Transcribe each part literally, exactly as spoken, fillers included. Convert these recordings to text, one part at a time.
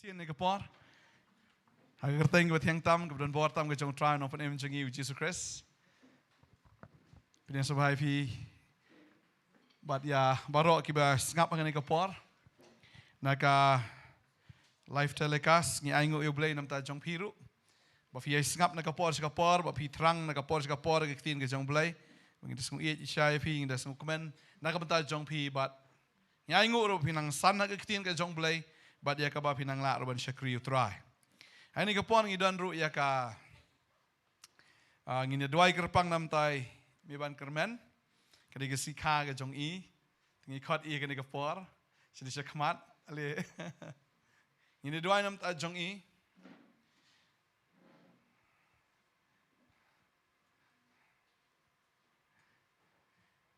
Sien ïa ka por ha ka kyrteng kaba thiang tam, kaba don bor tam, ka jong u Trai Nongpynim jong ngi u Jisu Khrist. Pynïasngewbha ïa phi bad ïa baroh kiba sngap ha kane ka por na ka live telecast. Ngi ainguh ïa u Blei namar jong phi ruh, ba phi ïai sngap na ka por sha ka por, ba phi thrang na ka por sha ka por ka ktien ka jong u Blei. Ba ngi da sngew ïeit ïa phi, ngi da sngewkmen na ka bynta jong phi bad ngi ainguh ruh ba phi nang san ha ka ktien ka jong u Blei bad ïa kaba phi nang lah ruh ban shakri ïa u Trai. Ha kane ka por ngi don ruh ïa ka, ah, ngin ïa duwai kyrpang namar i Meban Kyrmen. Ka dei ka sngi kha ka jong i. Te ngi khot i ha kane ka por. Sha dei sha khmat ale. Ngin ïa duwai namar jong i.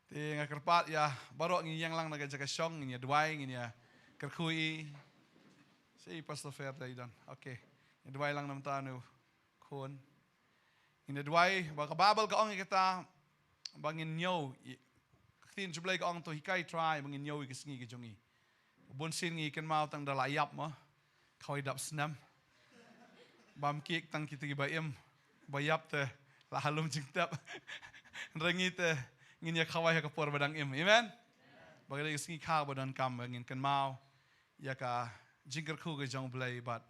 Te nga kyrpad ïa baroh ngi ïeng lang na ka jaka shong, ngin ïa duwai, ngin ïa kyrkhu ïa i. Sa i Pastor Fer da i don. Okay. Ngin ïa duwai lang namar une u khun. Ngin ïa duwai, ba ka Baibl ka ong ïa kata ba ngin ñiew, i, ka ktien jong u Blei ka ong to hikai Trai ba ngin ñiew ïa ka sngi ka jong i. Bun sien ngi kynmaw tang da la ïap mo. Khawai dap snem. Bam kiek tang kita kiba im. Ba ïap te la ha lum jingtep. Hynrei ngi te ngin ïa khawai ha ka por ba dang im. Amen. Ba ka dei ka sngi kha ba donkam ba ngin kynmaw ïa ka jingkyrkhu ka jong u Blei bad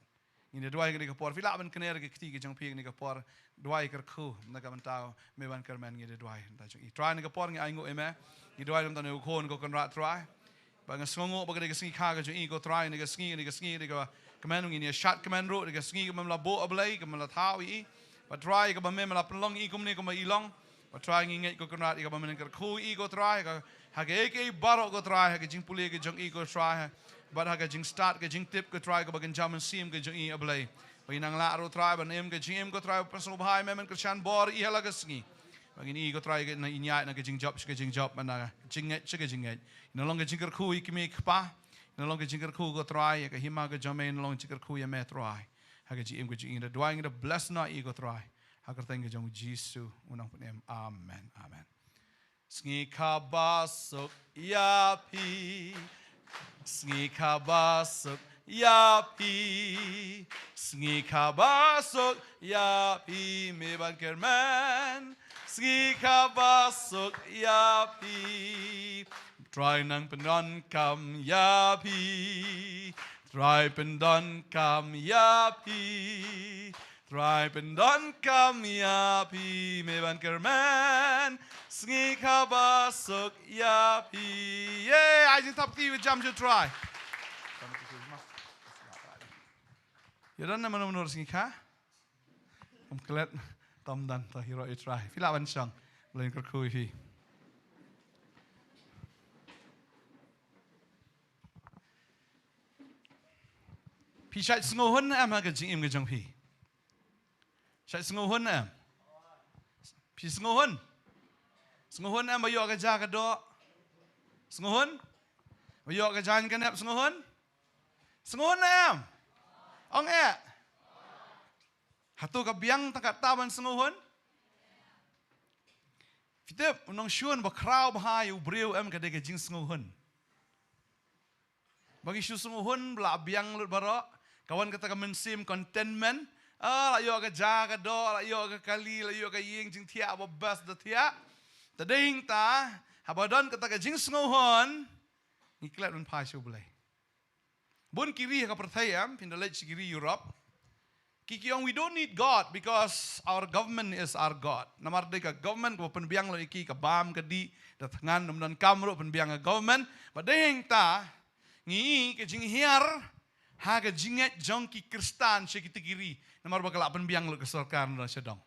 ngin ïa duwai ha kane ka por. Phi lah ban kner ka kti ka jong phi ha kane ka por. Duwai kyrkhu na ka bynta u Meban Kyrmen, ngi ïa duwai na ka bynta jong i. Trai, ha kane ka por ngi ainguh ïa me. Ngi duwai na ka bynta une u khun ko Kynrad Trai. Ba nga sngewnguh ba ka dei ka sngi kha ka jong i ko Trai, ha kane ka sngi, ha kane ka sngi, ha kane ka kmen ngin ïa shad kmen ruh, ha kane ka sngi kaba mem la buh, A Blei, kaba mem la thaw ïa i. Ba Trai kaba mem la pynlong ïa i kumne kumba i long. Ba Trai ngi ngeit ko Kynrad ïa kaba men kyrkhu ïa i ko Trai, ha ka, ha kaei kaei baroh ko Trai, ha ka jingpule ka jong i ko Trai, ha, bad ha ka jingstad ka jingtip ko Trai, kaba kynja mynsiem ka jong i A Blei. Ba i nang lah ruh Trai ban im ka jingim ko Trai, ba pynsngewbha ïa me, men kyrshan bor ïa i ha la ka sngi. Ba ngin i ko Trai ka na i ñiah na ka jingjop sha ka jingjop, na ka jingngeit sha ka jingngeit. Ïa na long ka jingkyrkhu ïa i kmie kpa. Ïa na long ka jingkyrkhu ko Trai, ïa ka hima ka jong me, ïa na long ka jingkyrkhu ïa me Trai. Ha ka jingim ka jong i ngi da duwai, ngi da bless noh ïa i ko Trai. Ha ka kyrteng ka jong u Jisu u Nongpynim. Amen. Amen. Sngi kaba suk ïa phi. Sngi kaba suk ïa phi. Sngi kaba suk ïa phi Meban Kyrmen. Sngi kaba suk ïa phi. Trai nang pyndonkam ïa phi. Trai pyndonkam ïa phi. Trai pyndonkam ïa phi Meban Kyrmen. Sngi kaba suk ïa phi. Yay, ai jingthap kti ba jam sha u Trai. Ïa don na mano mano sngi kha. Ym klet, tam dan, to hi ruh ïa u Trai. Phi lah ban shong. Blei un kyrkhu ïa phi. Phi shait sngewhun em ha ka jingim ka jong phi? Shait sngewhun em? Phi sngewhun? Sngewhun em ba ïoh ka ja ka doh? Sngewhun? Ba ïoh ka jaiñ ka nep sngewhun? Sngewhun em? Ong eh. Hato ka biang tang katta ban sngewhun? Phi tip, u nongshun ba khraw bha ïa u briew em ka dei ka jingsngewhun. Ba ngi shu sngewhun ba la biang lut baroh, ka wan kata ka mynsiem contentment. Ah, la ïoh ka ja ka doh, la ïoh ka kali, la ïoh ka ïing jingthiah ba best da thiah. Te dei hangta, haba don kata ka jingsngewhun, ngi klet ban phai sha u Blei. Bun ki ri ha ka pyrthei em, phin da leit sha ki ri Europe. Ki ki ong, "We don't need God because our government is our God." Namar dei ka government kaba pynbiang lut ïa ki, ka bam ka dih, da thngan ym donkam ruh pynbiang ka government. Bad dei hangta, ngi i ka jinghiar ha ka jingngeit jong ki Khristan sha kita ki ri. Namar ba ka la pynbiang lut ka sorkar na sha dong.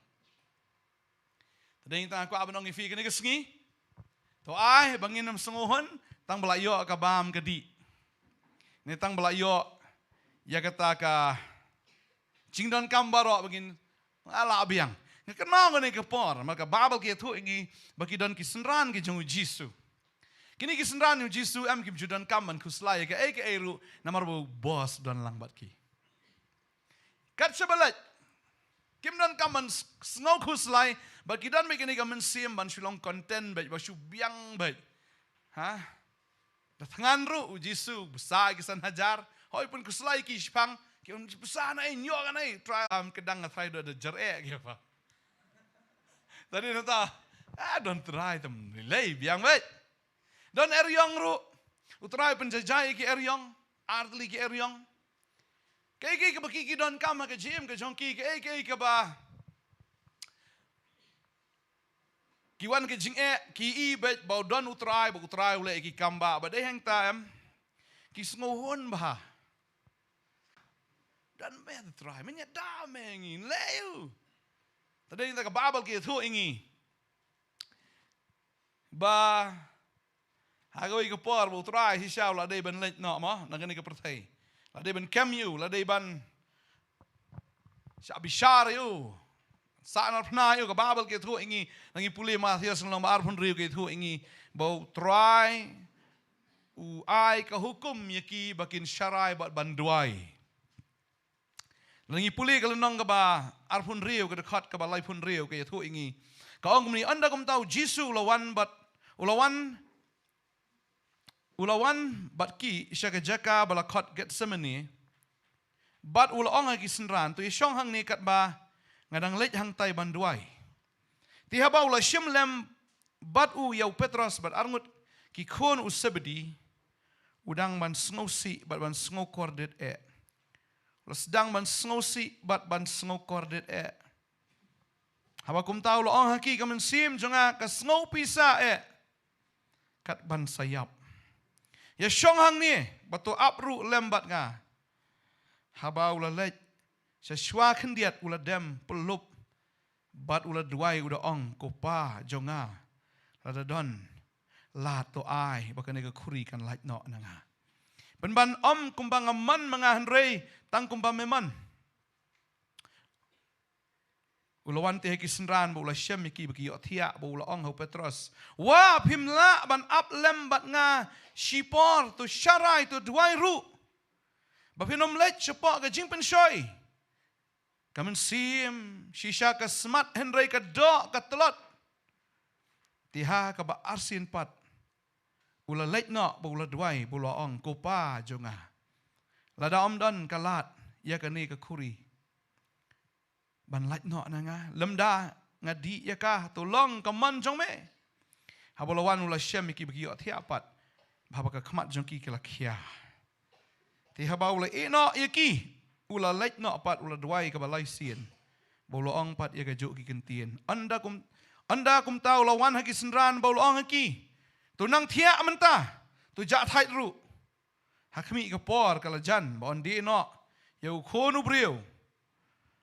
Te dei tang kwah ban ong ïa phi kane ka sngi. To ai ba ngin ym sngewhun tang ba la ïoh ka bam ka dih, ne tang ba la ïoh ïa kata ka jingdonkam baroh ba ngin, ah, la biang. Nga kynmaw kane ka por, namar ka Baibl ka ïathuh ïa ngi ba ki don ki synran ki jong u Jisu. Kine ki synran u Jisu em kim ju donkam ban khuslai ïa kaei kaei ruh, namar ba u Boss don lang bad ki. Kat shaba leit, kim donkam ban s-, sngew khuslai, bad ki don beit kane ka mynsiem ban shu long content beit, ban shu biang beit. Ha? Da thngan ruh u Jisu, bsa ïa ki san hajar, hooid, pynkhuslai ïa ki shipang, Ki ong, "Pisa na ei, ñiuh ka na ei." Trai, am, ka dang nga trai da, da jer eh, ki ba. Tadi nata, ah, don trai tam lei biang beit. Don eriong ruh. U Trai pynjaijai ki eriong, ar tylli ki eriong. Kaei kaei kaba ki, ki donkam ha ka jingim ka jong ki, kaei kaei kaba ki wan ka jingeh, ki i beit ba u don u Trai, ba u Trai u leh ki kam ba, ba dei hangta em. Ki sngewhun bha. Don me u Trai, me ñiah da me ngi leh u. Te dei ta ka Baibl ka ïathuh ïa ngi ba ha kawei ka por ba u Trai shisha u la dei ban leit noh mo na kane ka pyrthei. La dei ban kem ïa u, la dei ban shah bishar ïa u, sahnarphna ïa u. Ka Baibl ka ïathuh ïa ngi, ngi pule Mathaios lynnong ba arphew hynriew, ka ïathuh ïa ngi ba u Trai u ai ka hukum ïa ki ba kin sharai bad ban duwai. Lada ngi pule ka lynnong kaba arphew hynriew, ka dkhot kaba laiphew hynriew, ka ïathuh ïa ngi. Ka ong kumne, ynda kumta u Jisu u la wan bad, u la wan, u la wan bad ki sha ka jaka ba la khot Gethsemane, bad u la ong ha ki synran, "To ïashong hangne katba nga dang leit hangtai ban duwai." Te haba u la shim lem bad u ïa u Petros bad arngut ki khun u Sebedi, u dang ban sngewsih bad ban sngewkordit eh. U la sdang ban sngewsih bad ban sngewkordit eh. Haba kumta u la ong ha ki, "Ka mynsiem jong nga ka sngewpisa eh kat ban sa ïap. Ïashong hangne bad to ap ruh lem bad nga." Haba u la leit sha shuwa khyndiat, u la dem pyllup bad u la duwai, u da ong, "Ko Pa jong nga, lada don, la to ai ba kane ka khuri kan lait noh na nga. Pynban ym kumba nga mon ma nga, hynrei tang kumba me mon." U la wan te ha ki synran bad u la shem ïa ki ba ki ïohthiah, bad u la ong ha u Petros, "Wa, phim lah ban ap lem bad nga shipor? To sharai, to duwai ruh ba phin ym leit shapoh ka jingpynshoi. Ka mynsiem shisha ka smat, hynrei ka doh ka tlot." Te ha kaba arsien pat u la leit noh bad u la duwai bad u la ong, "Ko Pa jong nga, lada ym don ka lad ïa kane ka khuri ban lait noh na nga, lymda nga dih ïa ka, to long ka mon jong me." Haba u la wan u la shem ïa ki ba ki ïohthiah pat, ba haba ka khmat jong ki ki la khia. Te haba u la ïeh noh ïa ki, u la leit noh pat, u la duwai kaba lai sien, bad u la ong pat ïa kajuh ki ktien, ynda kum, ynda kumta u la wan ha ki synran bad u la ong ha ki, "To nang thiah mynta, to jah thait ruh. Ha khmih ka por ka la jan, ba yn die noh ïa u Khun u briew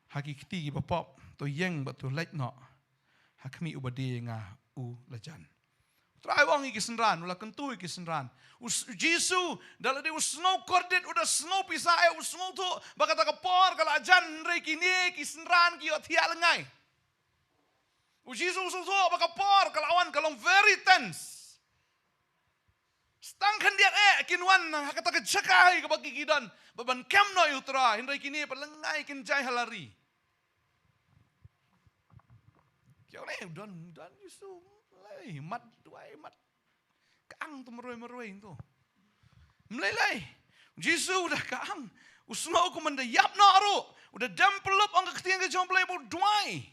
ha ki kti kiba pop, to ïeng bad to leit noh ha khmih uba die ïa nga, u la jan." U Trai u ong ïa ki synran, u la kyntu ïa ki synran. U S-, u Jisu, da lade u sngewkordit, u da sngewpisa eh, u sngewthuh ba kata ka por ka la jan, hynrei kine ki synran ki ïohthiah lyngngai. U Jisu u sngewthuh ba ka por ka la wan, ka long very tense. Tang khyndiat eh kin wan ha kata ka jaka hi kaba ki, ki don, ba ban kem noh ïa u Trai, hynrei kine pat lyngngai kin jai ha la ri. Ki ong, "Lei, don, don Jisu, lei, mat duwai, mat ka ang to marwei marwei to. Ym lei lei. Jisu u da ka ang, u sngew kumba un da ïap noh ruh, u da dem pyllup, ong ka ktien ka jong U Blei, bad u duwai."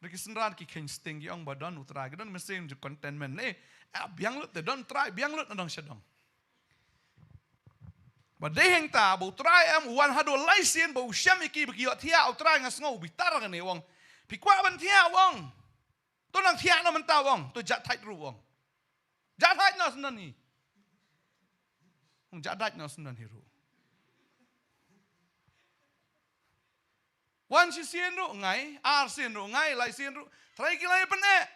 Hynrei ki synran ki kheiñ sting, ki ong, "Ba don u Trai, ki don mynsiem jong contentment, ne? Ah, biang lut te, don Trai, biang lut na dong sha dong." Ba dei hangta ba u Trai em u wan haduh lai sien, ba u shem ïa ki ba ki ïohthiah, u Trai, nga sngew u bitar kane, u ong, "Phi kwah ban thiah?" u ong. "To nang thiah noh mynta," u ong. "To jah thait ruh," u ong. "Jah thait noh syndon hi." U ong, "Jah thait noh syndon hi ruh." Wan shisien ruh ngai, arsien ruh ngai, laisien ruh. Trai ki la ïa pyneh.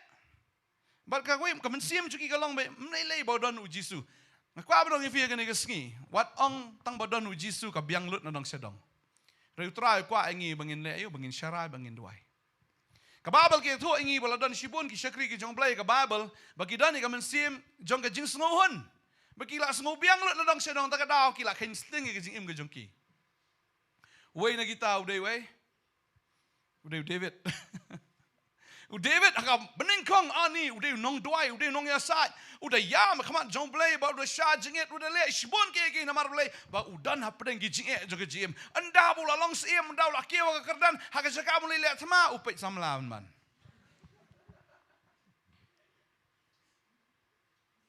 Bad ka wei, ka mynsiem jong ki ka long ba ym lei lei ba don u Jisu. Nga kwah ban ong ïa phi kane ka sngi, wat ong tang ba don u Jisu ka biang lut na dong sha dong. Hynrei u Trai u kwah ïa ngi ba ngin leh ïa u, ba ngin sharai, ba ngin duwai. Ka Baibl ka ïathuh ïa ngi ba la don shibun ki shakri ki jong U Blei, ka Baibl, ba ki don ïa ka mynsiem jong ka jingsngewhun, ba ki la sngew biang lut na dong sha dong, ta ka daw ki la kheiñ sting ïa ka jingim ka jong ki. Uwei na kita u dei uwei, u dei u David. U David ha ka bnyngkong ani, u dei u nongduwai, u dei u nongïasaid. U da ïam ha khmat jong U Blei, bad u da shah jingit, u da leh shibun kiei kiei namar U Blei, bad u don hapdeng ki jingeh jong ka jingim. Ynda ba u la long syiem, ynda u la kiew ha ka kyrdan, ha ka jaka ba u la leh thma, u peit samla man.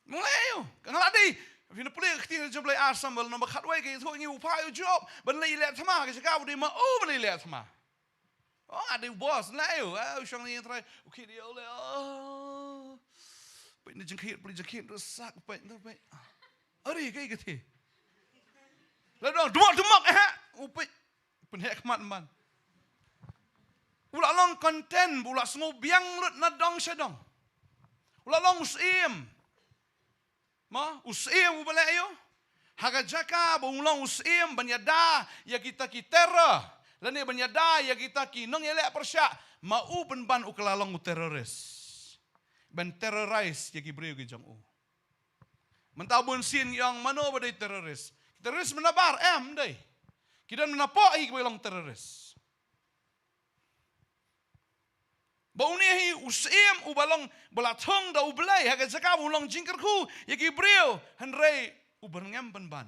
Mula aïu, ka nga la dei. Phin pule ka ktien jong U Blei, ar Samuel number khatwei, ka ïathuh ïa ngi u phah ïa u Joab ban leit leh thma, ka jaka u dei ma u ban leit leh thma. Oh, nga dei u boss, la aïu, eh, u shong ni trai, u khit ïa u le, oh. Peit na jingkhit, peit jingkhit, rusak, peit, peit. Ari, kaei ka thie. La dang, dumok, dumok, eh, u peit. Pynheh khmat man. U la long content, u la sngew biang lut na dong sha dong. U la long u syiem. Ma, u syiem u ba leh aïu. Ha ka jaka ba u long u syiem ban ïada ïa kita ki terror, lane ban ïada ïa kita ki nongïaleh pyrshah, ma u pynban u kylla long u terrorist. Ban terrorize ïa ki briew ki jong u. Mynta bun sien ngi ong mano ba dei terrorist. Terrorist mynta bar em dei. Ki don mynta poh hi kiba long terrorist. Ba une hi u syiem u ba long ba la thung da U Blei ha ka jaka ba u long jingkyrkhu ïa ki briew, hynrei u byrngem pynban.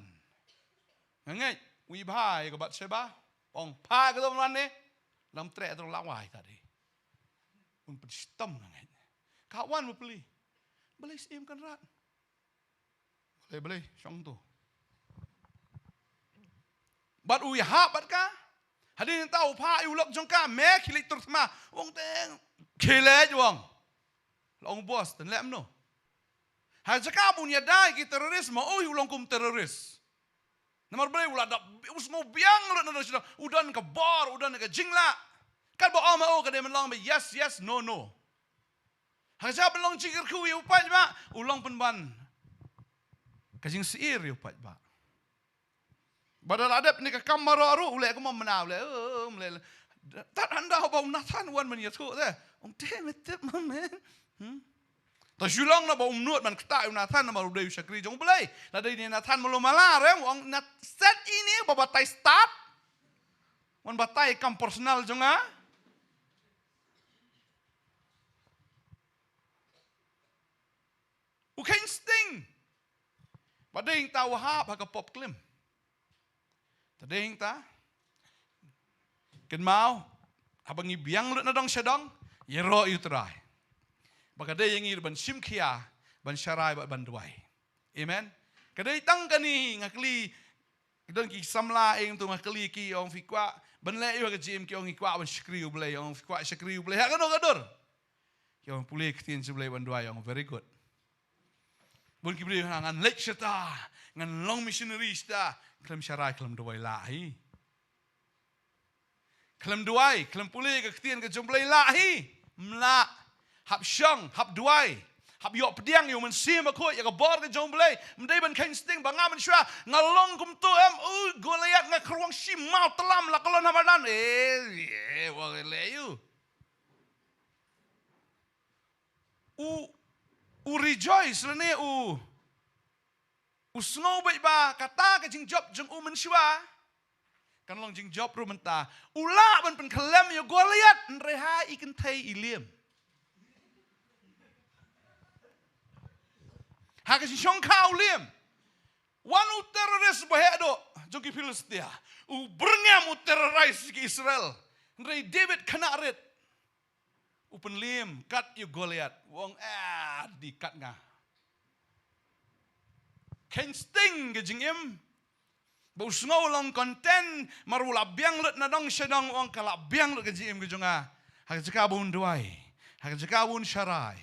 Nga ngeit u i bha ïa ka Bathsheba, ong pha ka dom lan ne, lam treh tang la wai ta dei. Un pynshitom nga ngeit. Ka wan ba pli. Balei syiem kan rat. Balei, balei, shong tu. Bad u ïahap bad ka. Hadien ta u phah ïa u lok jong ka, me khie leit tur thma. Ong teng, khie leit ong. La ong boss, ten lem no. Ha jaka bun ïada ki terrorist, ma u u long kum terrorist. Namar balei u la dap, u sngew biang lut na dong sha dong, u don ka bor, u don ka jinglah. Katba ong ma u ka dei ban long ba yes, yes, no, no. Ha ka jaka ban long jingkyrkhu ïa u paidbah, u long pynban ka jingsyier ïa u paidbah. Ba da la dep ne ka kam baroh ruh, u leh kumba mnaw, u leh, oh, u leh. Tad hynda ba u Nathan u wan ban ïathuh te. Ong te me tip ma me. Hmm? Ta shu long na ba um nud ban ktah ïa u Nathan namar u dei u shakri jong U Blei. La dei ne Nathan malu mala re, ong Nat-, set ine ba batai stad. Wan batai kam personal jong nga. U kheiñ sting. Ba dei ta u hap ha ka pop klim. Ta dei ta. Kynmaw, haba ngi biang lut na dong sha dong, ïaroh ïa U Trai. Ba ka dei ïa ngi ban shim khia, ban sharai bad ban duwai. Amen. Ka dei tang kane nga kylli, don ki samla ïing tu nga kylli ki ong phi kwah ban leh ïa ka jingim, ki ong ngi kwah ban shakri U Blei, ong phi kwah shakri U Blei ha kano ka dur. Ki ong pule ka ktien jong U Blei ban duwai, ong very good. Bun ki briew ngan leit shata, ngan long missionary shata, khlem sharai khlem duwai lah hi. Khlem duwai, khlem pule ka ktien ka jong U Blei lah hi. Mlah. Hap shong, hap duwai. Hap ïoh pdiang ïa u Mynsiem Bakhuid, ïa ka bor ka jong U Blei. Ym dei ban kheiñ sting ba nga mynshuwa nga long kumto em, u Goliath nga kyrwang shi maw tlam la ka lon ha madan. Eh, eh, wa leh ïa u. U, u rejoice lane u, u sngew beit ba kata ka jingjop jong u mynshuwa kan long jingjop ruh mynta. U lah ban pynkhyllem ïa u Goliath, hynrei ha i kynthei i Liam. Ha ka jingshongkha u Liam. Wan u terrorist ba heh duh jong ki Philistia. U byrngem, u terrorize ki Israel. Hynrei David khynnah rit. U pynliem kat ïa u Goliath. U ong, ah, dei kat nga. Kheiñ sting ka jingim. Ba u sngew long content, namar u la biang lut na dong sha dong, u ong ka la biang lut ka jingim ka jong nga. Ha ka jaka ba un duwai. Ha ka jaka ba un sharai.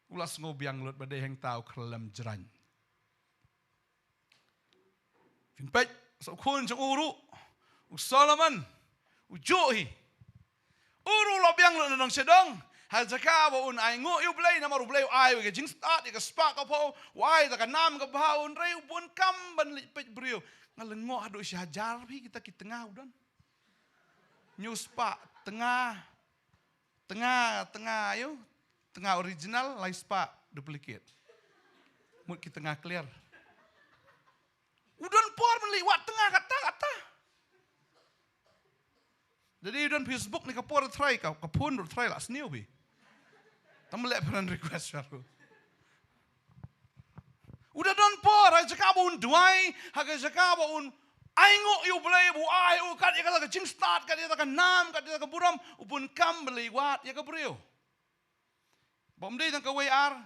U la sngew biang lut ba dei hangta u khyllem jraiñ. Phin peit, sa u khun jong u ruh, u Solomon, u juh hi. U ruh u la biang lut na dong sha dong. Ha jaka ba un ainguh ïa u Blei, namar u Blei u ai ïa ka jingstad, ïa ka spah ka phew, u ai da ka nam ka bha, hynrei u bun kam ban leit peit briew. Nga lyngngoh haduh shi hajar phi kita ki tnga u don. Hynñiew spah tnga. Tnga, tnga, ïoh. Tnga original, lai spah duplicate. Mut ki tnga clear. U don por ban leit wad tnga kata, kata. Da dei u don Facebook ne ka por trai ka, ka phone ruh trai la sniew bi. Tam leh friend request sha ruh. U da don por, ha ka jaka ba un duwai, ha ka jaka ba un ainguh ïa u Blei, ba u ai u kat ïa kata ka jingstad, kat ïa kata ka nam, kat ïa kata ka burom, u bun kam ba lei wat ïa ka briew. Bym dei tang kawei ar,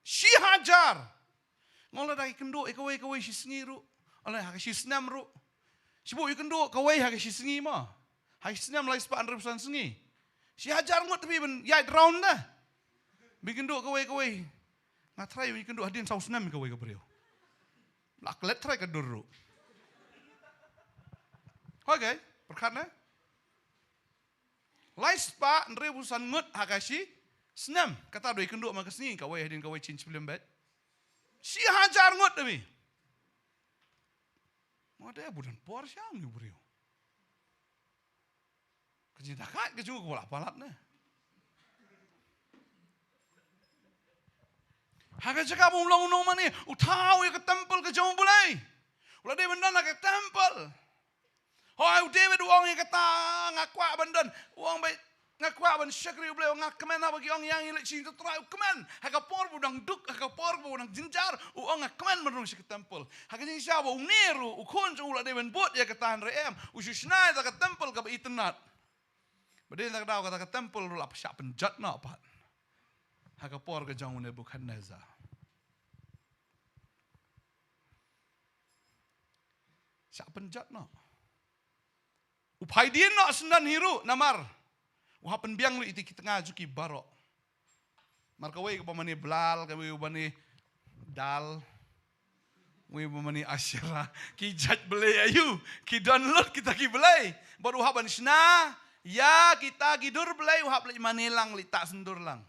shi hajar. Nga ong lada ki kynduh ïa kawei kawei shi sngi ruh. Ong lada ha ka shi snem ruh. Shi buh ïa kynduh kawei ha ka shi sngi mo. Ha shi snem lai spah hynriew san sngi. Shi hajar ngut phi ban ïaid round da. Ba kynduh kawei kawei. Nga trai ïa kynduh hadien saw snem kawei ka briew. La klet trai ka dur ruh. Okay, pyrkhat na. Lai spah hynriew san ngut ha ka shi snem. Kata dei kynduh ma ka sngi kawei hadien kawei change film bet. Shi hajar ngut da mi. Mo da budan por sha ngi briew. Ka jingdakat ka jong u ka la palat ne. Ha ka jaka ba u long u nongmane, u thaw ïa ka temple ka jong u Blei. U la dei ban don ha ka temple. Hooid, u David u ong ïa kata, nga kwah ban don, u ong ba nga kwah ban shakri u Blei, nga kmen haba ki ong ïa ngi leit sha ïing Trai, u kmen. Ha ka por ba u dang duk, ha ka por ba u dang jynjar, u ong nga kmen ban rung sha ka temple. Ha ka jingshisha ba une ruh, u khun jong u la dei ban bud ïa kata hynrei em, u shu shna ïa ka temple kaba itynnad. Ba dei na ka daw kata ka temple ruh la shah pynjot noh pat. Ha ka por ka jong u Nebuchadnezzar. Shah pynjot noh. U phai dien noh syndon hi ruh namar u hap pynbiang ruh ïa ki tnga jong ki baroh. Mar kawei kaba mane Blal, kawei kaba mane Dal, kawei kaba mane Asherah. Ki jait blei aïu, ki don lut kita ki blei. Bad u hap ban shna ïa kita ki dur blei, u hap leit mane lang, leit tah syndur lang.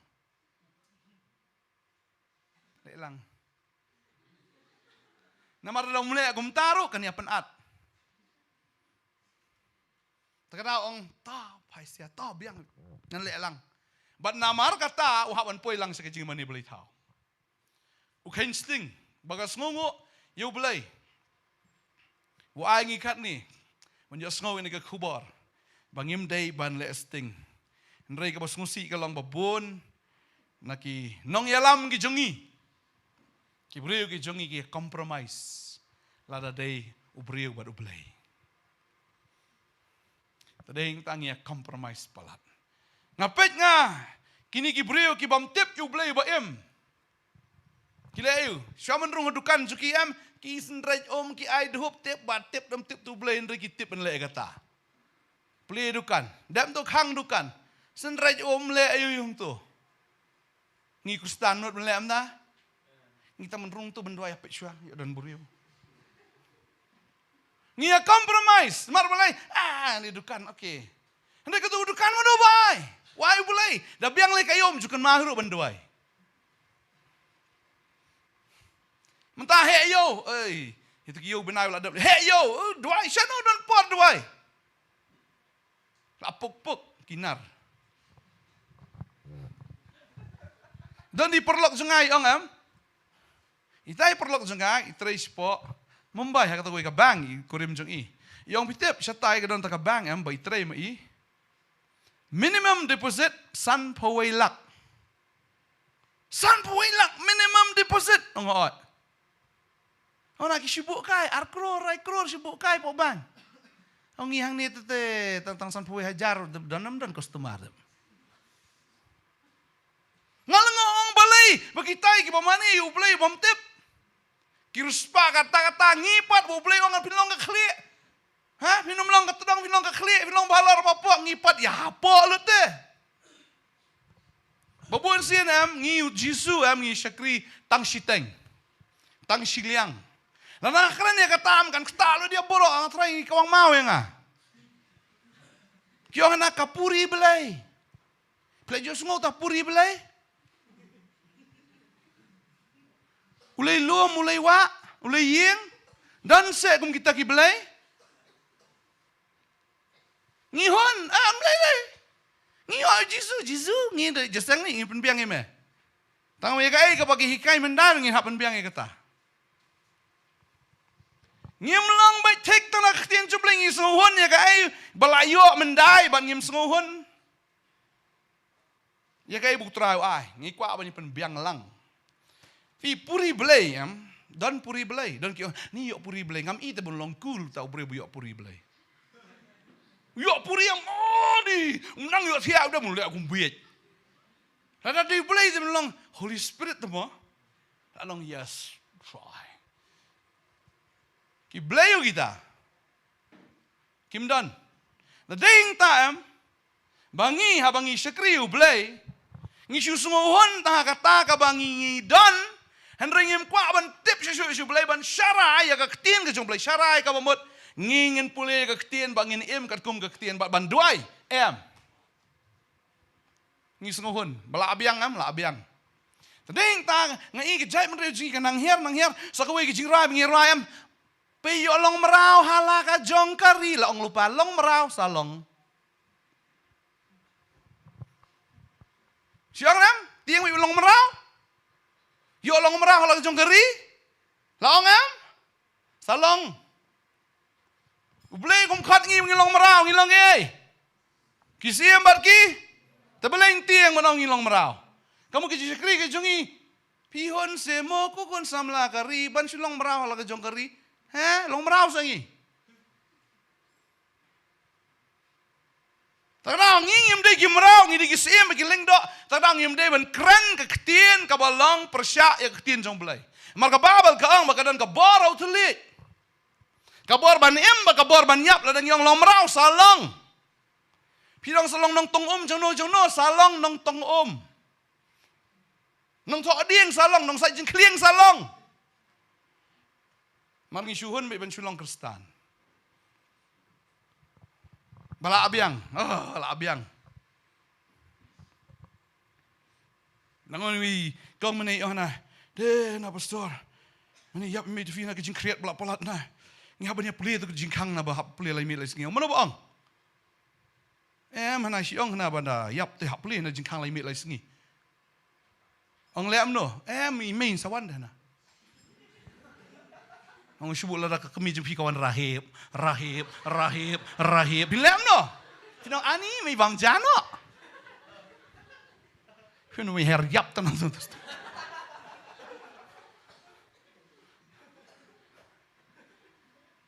Leh lang. Namar lada um leh kumta ruh kan ïa pynat. Te ka daw ong, to phai sia, to biang, ngan leh lang. Bad namar kata u hap ban poi lang sha ka jingmane blei thaw. U kheiñ sting ba ka sngewnguh ïa u Blei. U ai ngi katne ban ïohsngew ïa kane ka khubor ba ngim dei ban leh sting. Hynrei kaba sngewsih ka long ba bun na ki nongïalam ki jong ngi, ki briew ki jong ngi ki compromise lada dei u briew bad u Blei. Te dei tang ïa compromise palat. Nga peit nga kine ki briew ki bym tip ïa u Blei ba im. Ki leh aïu? Shuwa ban rung ha dukan jong ki em, ki synreit um, ki ai dhup, tip bad tip, dang tip tu Blei, hynrei ki tip ban leh kata. Plie dukan, dep tu khang dukan. Synreit um, leh aïu ïa u tu? Ngi Khristan nud ban leh em da? Ngi tang ban rung tu ban duwai, peit shuwa ïa u don briew. Ngi ïa compromise, mar balei? Ah, ni dukan, okay. Hynrei katu dukan ma duwai. Wai u Blei. Da biang lei ka ïom, ju kynmaw ruh ban duwai. Mynta heh ïew, ei, itu ki ïew bnai la dep. Heh ïew, eh, duwai, shano don por duwai. La puk puk ki nar. Don i paralok jong nga i ong em. Itai paralok jong nga i trei shapoh Mumbai ha kata kawei ka bank, i kurim jong i. I ong, phi tip shatai ka don kata ka bank em ba i trei ma i. Minimum deposit sanphew wei lak. Sanphew wei lak minimum deposit, ong ot. Ong na ki shu buh kai ar klur, lai klur shu buh kai hapoh bank. Ong ngi hangne te te tang tang sanphew wei hajar, don nam don customer. Nga la nga ong balei ba kitai kiba mane ïa u Blei bym tip. Ki riewspah katta katta, ngi pat ba u Blei ong phin long ka khlieh. Ha, phin ym long ka tdong, phin long ka khlieh, phin long ba halor ba pok, ngi pat ïa hapoh lut te. Ba bun sien em ngi ïa u Jisu em ngi shakri tang shiteng, tang shiliang. Lada nga kren ïa kata em kan ktah lut ïa baroh, nga trai ngi kawang maw ïa nga. Ki ong na ka puri Blei. Phi la ju sngew ta puri Blei? U lei lum, u lei wah, u lei ïing. Don seh kum kita ki blei. Ngi hun, ah, am lei lei. Ngi ong Jisu, Jisu, ngi da jaseng ni, ngi pynbiang ïa me. Tang ïa kaei kaba ki hikai mynta ngi hap pynbiang ïa kata. Ngim long beit thik tang na ka ktien jong U Blei, ngi sngewhun ïa kaei ba la ïoh myndai bad ngim sngewhun ïa kaei ba U Trai u ai. Ngi kwah ban ïa pynbiang lang. Phi puri Blei em, don puri Blei, don ki ong, ni ïoh puri Blei, ngam i te ban long cool ta u briew ba ïoh puri Blei. Ïoh puri em, oh, ni, nang ïoh thiah u da mun leh kum biej. Lada dei Blei te ban long Holy Spirit te mo. La long yes, try. Ki Blei u kita. Kim don. Da dei ta em, ba ngi haba ngi shakri U Blei, ngi shu sngewhun tang ha kata kaba ngi ngi don, hynrei ngim kwah ban tip shuh shuh sha U Blei ban sharai ïa ka ktien ka jong U Blei, sharai kaba mut ngi ngin pule ïa ka ktien ba ngin im katkum ka ktien ba ban duwai. Em. Ngi sngewhun, ba la biang em, la biang. Te dei ta nga i ka jaitbynriew jong ngi ka nang hiar, nang hiar, sa kawei ka jingrwai ba ngi rwai em. Phi ïoh long mraw ha la ka jong ka ri, la ong lypa long mraw sa long. Shu ong em, tieng phi long mraw. Ïoh long mraw ha la ka jong ka ri. La ong em. Sa long. U Blei kum khot ngi, ngi long mraw, ngi long ei. Ki siem bad ki. Te Blei tieng ban ong ngi long mraw. Ka mut ki jingshakri ki jong ngi. Phi hun se mo, ko khun samla ka ri, ban shu long mraw ha la ka jong ka ri. He, long mraw sa ngi. Tang da ngi ngim dei ki mraw, ngi dei ki syiem bad ki lyngdoh. Tang da ngim dei ban kren ka ktien kaba long pyrshah ïa ka ktien jong U Blei. Mar ka Baibl ka ong ba ka don ka bor ha u thylliej. Ka bor ban im bad ka bor ban ïap, lada ngi ong long mraw sa long. Phi dang sa long nongtong um jong no jong no, sa long nongtong um. Nongthoh dieng sa long, nongsait jingkhlieng sa long. Mar ngi shu hun beit ban shu long Khristan. Ba la biang, oh, la biang. Nang on wi kong mane ïoh na. De na pastor. Mane ïap mei tu phi na ka jingkhriat ba la palat na. Ngi hap ban ïa plie tu ka jingkhang na ba hap plie lai miet lai sngi. Mano ba ong? Em, hana shi ong hana ba da ïap te hap plie na jingkhang lai miet lai sngi. Ong leh mano? Em, i mei sa wan da hana. Ong shu buh lada ka kmie jong phi ka wan rahip, rahip, rahip, rahip. Phi leh mano? Phi nong ani mei bam jano. Phi nong mei her ïap tan nang.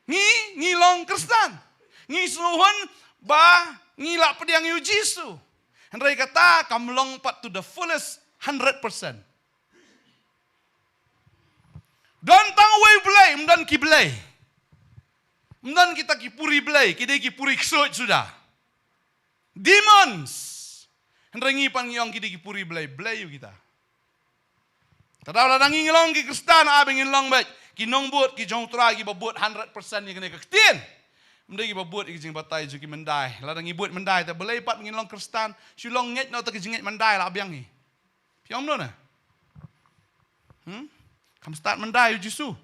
Ngi, ngi long Khristan. Ngi sngewhun ba ngi la pdiang ïa u Jisu. Hynrei kata kam long pat to the fullest hundred percent. Don tang uwei u Blei, ym don ki blei. Ym don kita ki puri blei, ki dei ki puri ksuid suda. Demons. Hynrei ngi pan ngi ong ki dei ki puri blei, blei u kita. Te da lada ngi ngi long ki Khristan, a ba ngin long beit ki nongbud ki jong u Trai kiba bud hundred percent ïa kane ka ktien. Ym dei kiba bud ïa ki jingbatai jong ki myndai. Lada ngi bud myndai te balei pat ngin long Khristan, shu long ngeit noh te ka jingngeit myndai la biang hi. Phi ong mano na? Hmm? Kam start myndai u Jisu.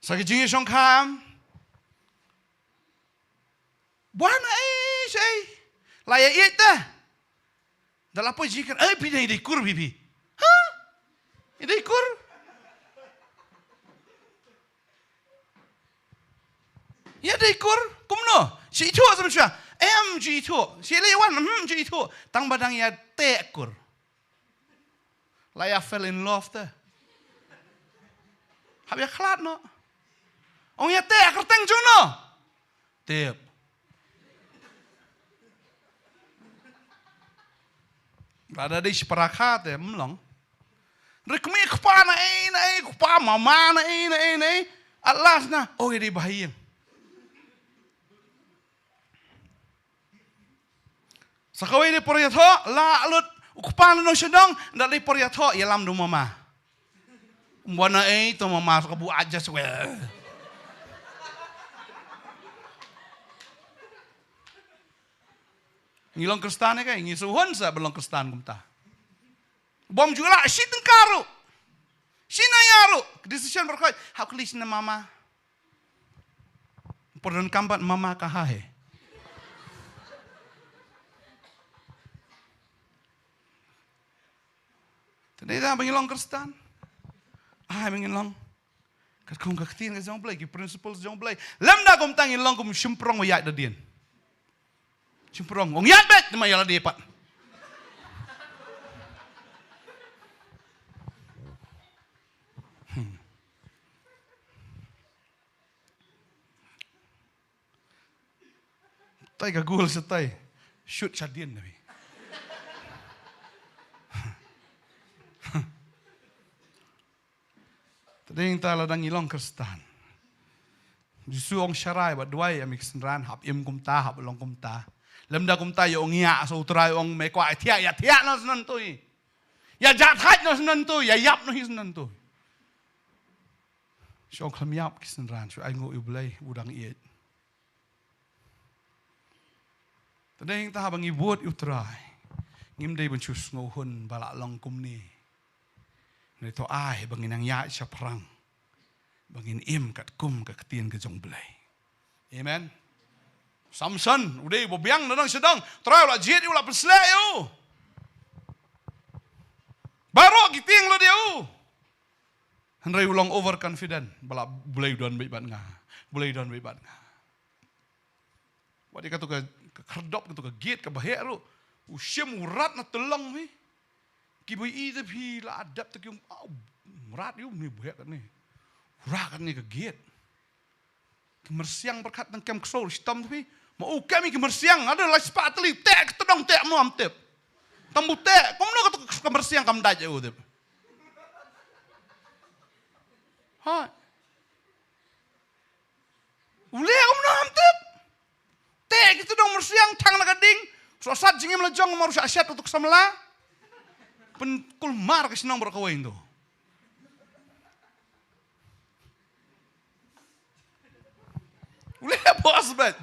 Sa ka jingïashongkham. Buan ei sei. La ïa ïeit ta. Da la poi jingkren, ei phi dei dei kur phi phi. Ha? Ïa dei kur. Ïa dei kur. Kumno? Shi ithuh sam sha. Em shi ithuh. Shi lei wan, hmm shi ithuh. Tang ba dang ïa teh kur. La ïa fell in love te. Hap ïa khlad noh. Ong ïa teh kyrteng jong no. Tip. Lada dei shi para kha te ym long. Re kmie kpa na ei na ei, kpa mama na ei na ei na ei. At last na, oh ïa dei ba ha ïing. Sa kawei dei por ïathoh, la lut u kpa na nong sha nong, da dei por ïathoh ïalam da u mama. Ym wan na ei to mama, sa ka buh adjust wei. Ngi long Khristan ïa kaei, ngi sngewhun sa ba long Khristan kumta. Bym ju lah shi tyngka ruh. Shi naya ruh. Decision baroh khoit. Hap kylli shi na mama. Por donkam pat mama kaha hai. Te dei da ba ngi long Khristan. Ai ba ngi long. Katkum ka ktien ka jong Blei, ki principles jong Blei. Lymda kumta ngi long kum shymprong ba ïaid da dien. Shymprong, ong ïaid beit, ma ïa la dei pat. Hmm. Tai ka gul sa tai. Shoot sha dien na bi. Te dei ta lada ngi long Khristan. Jisu ong sharai bad duwai ïa mi ki synran, hap im kumta, hap long kumta. Lymda kumta ïa ong ïa sa u Trai ong me kwah thiah, ïa thiah na synan tui. Ïa jah thait na synan tui, ïa ïap na hi synan tui. Shu ong khlem ïap ki synran, shu ainguh ïa u Blei, u dang ïeit. Te dei ta haba ngi bud ïa u Trai. Ngim dei ban shu sngewhun ba la long kumne. Ngi to ai ba ngin nang ïaid shaphrang. Ba ngin im katkum ka ktien ka jong Blei. Amen. Samson, u dei ba biang na dang sdang. Trai u la jied ïa u, la pynsleh ïa u. Baroh ki tieng la dei u. Hynrei u long overconfident. Ba la Blei don beit bad nga. Blei don beit bad nga. Wat ïa kato ka, ka khyrdop, kato ka gate, ka baheh ruh. U shim u rat na tylong phi. Ki ba i te phi la dep te ki um, au, rat ïa u ni baheh kane. U rat kane ka gate. Ki myrsiang pyrkhat tang kem kso shitom te phi. Ma u kem ki myrsiang, ada lai spah tylli, teh ki tdong teh mo am tip. Tam bu teh, kumno kato ka myrsiang kam dait ïa u tip. Ha. U leh kumno ngam tip. Teh ki tdong myrsiang thang na ka ding. Shu sat jingim la jong, mar shu sat utuk samla. Pynkulmar ka shnong baroh kawei nto. U leh bos beit.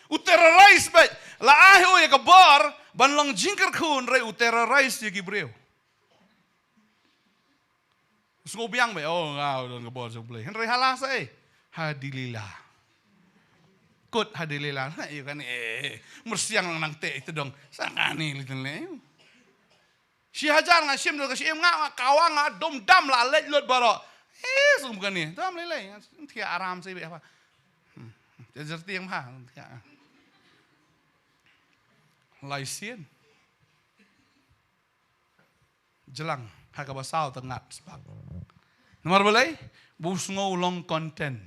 U terrorize beit. La ai u ïa ka bor ban long jingkyrkhu, hynrei u terrorize ïa ki briew. Sngewbiang beit, oh, nga u don ka bor jong Blei. Hynrei ha la sa ei. Ha Delila. Kut ha Delila. Ha, ïa kane, eh, myrsiang nang nang teh ïa u tdong. Sa kane lei teng lei. Shi hajar nga shim da ka shim nga, nga kawang, nga dum dam la leit lut baroh. Eh, sngewbha kane. Dam lei lei. Thiah aram sa beit haba. Hmm. Te jer tieng ha. Thiah. Lai sien. Jlang, ha kaba saw te ngat spah. Namar balei, ba u sngew u long content.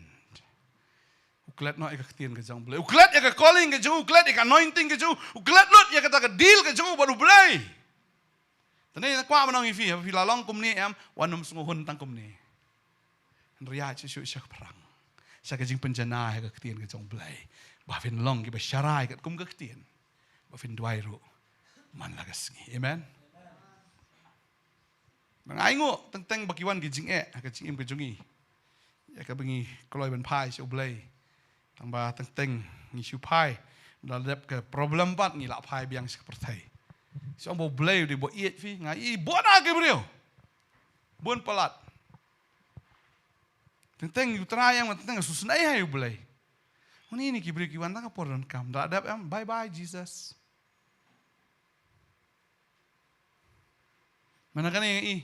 U klet noh ïa ka ktien ka jong u Blei. U klet ïa ka calling ka jong u, u klet ïa ka anointing ka jong u, u klet lut ïa kata ka deal ka jong u bad u Blei. Te ne nga kwah ban ong ïa phi, haba phi la long kumne em, wat nym sngewhun tang kumne. Hynrei ïaid shuh shuh shaphrang. Sha ka jingpynjanai ha ka ktien ka jong u Blei. Ba phin long kiba sharai katkum ka ktien. Ba phin duwai ruh man la ka sngi. Amen. Ba nga ainguh teng teng ba ki wan ki jingeh ha ka jingim ka jong ngi. Ïa kaba ngi kloi ban phai sha u Blei. Tang ba teng teng ngi shu phai. Da dep ka problem pat ngi la phai biang sha ka pyrthei. Shu ong ba u Blei u dei ba ïeit phi, nga i bun ha ki briew. Bun palat. Teng teng u Trai ïa nga, teng teng nga sngewsynei ha u Blei. Une ne ki briew ki wan tang ka por donkam. Da dep em, bye bye Jesus. Mana kane i.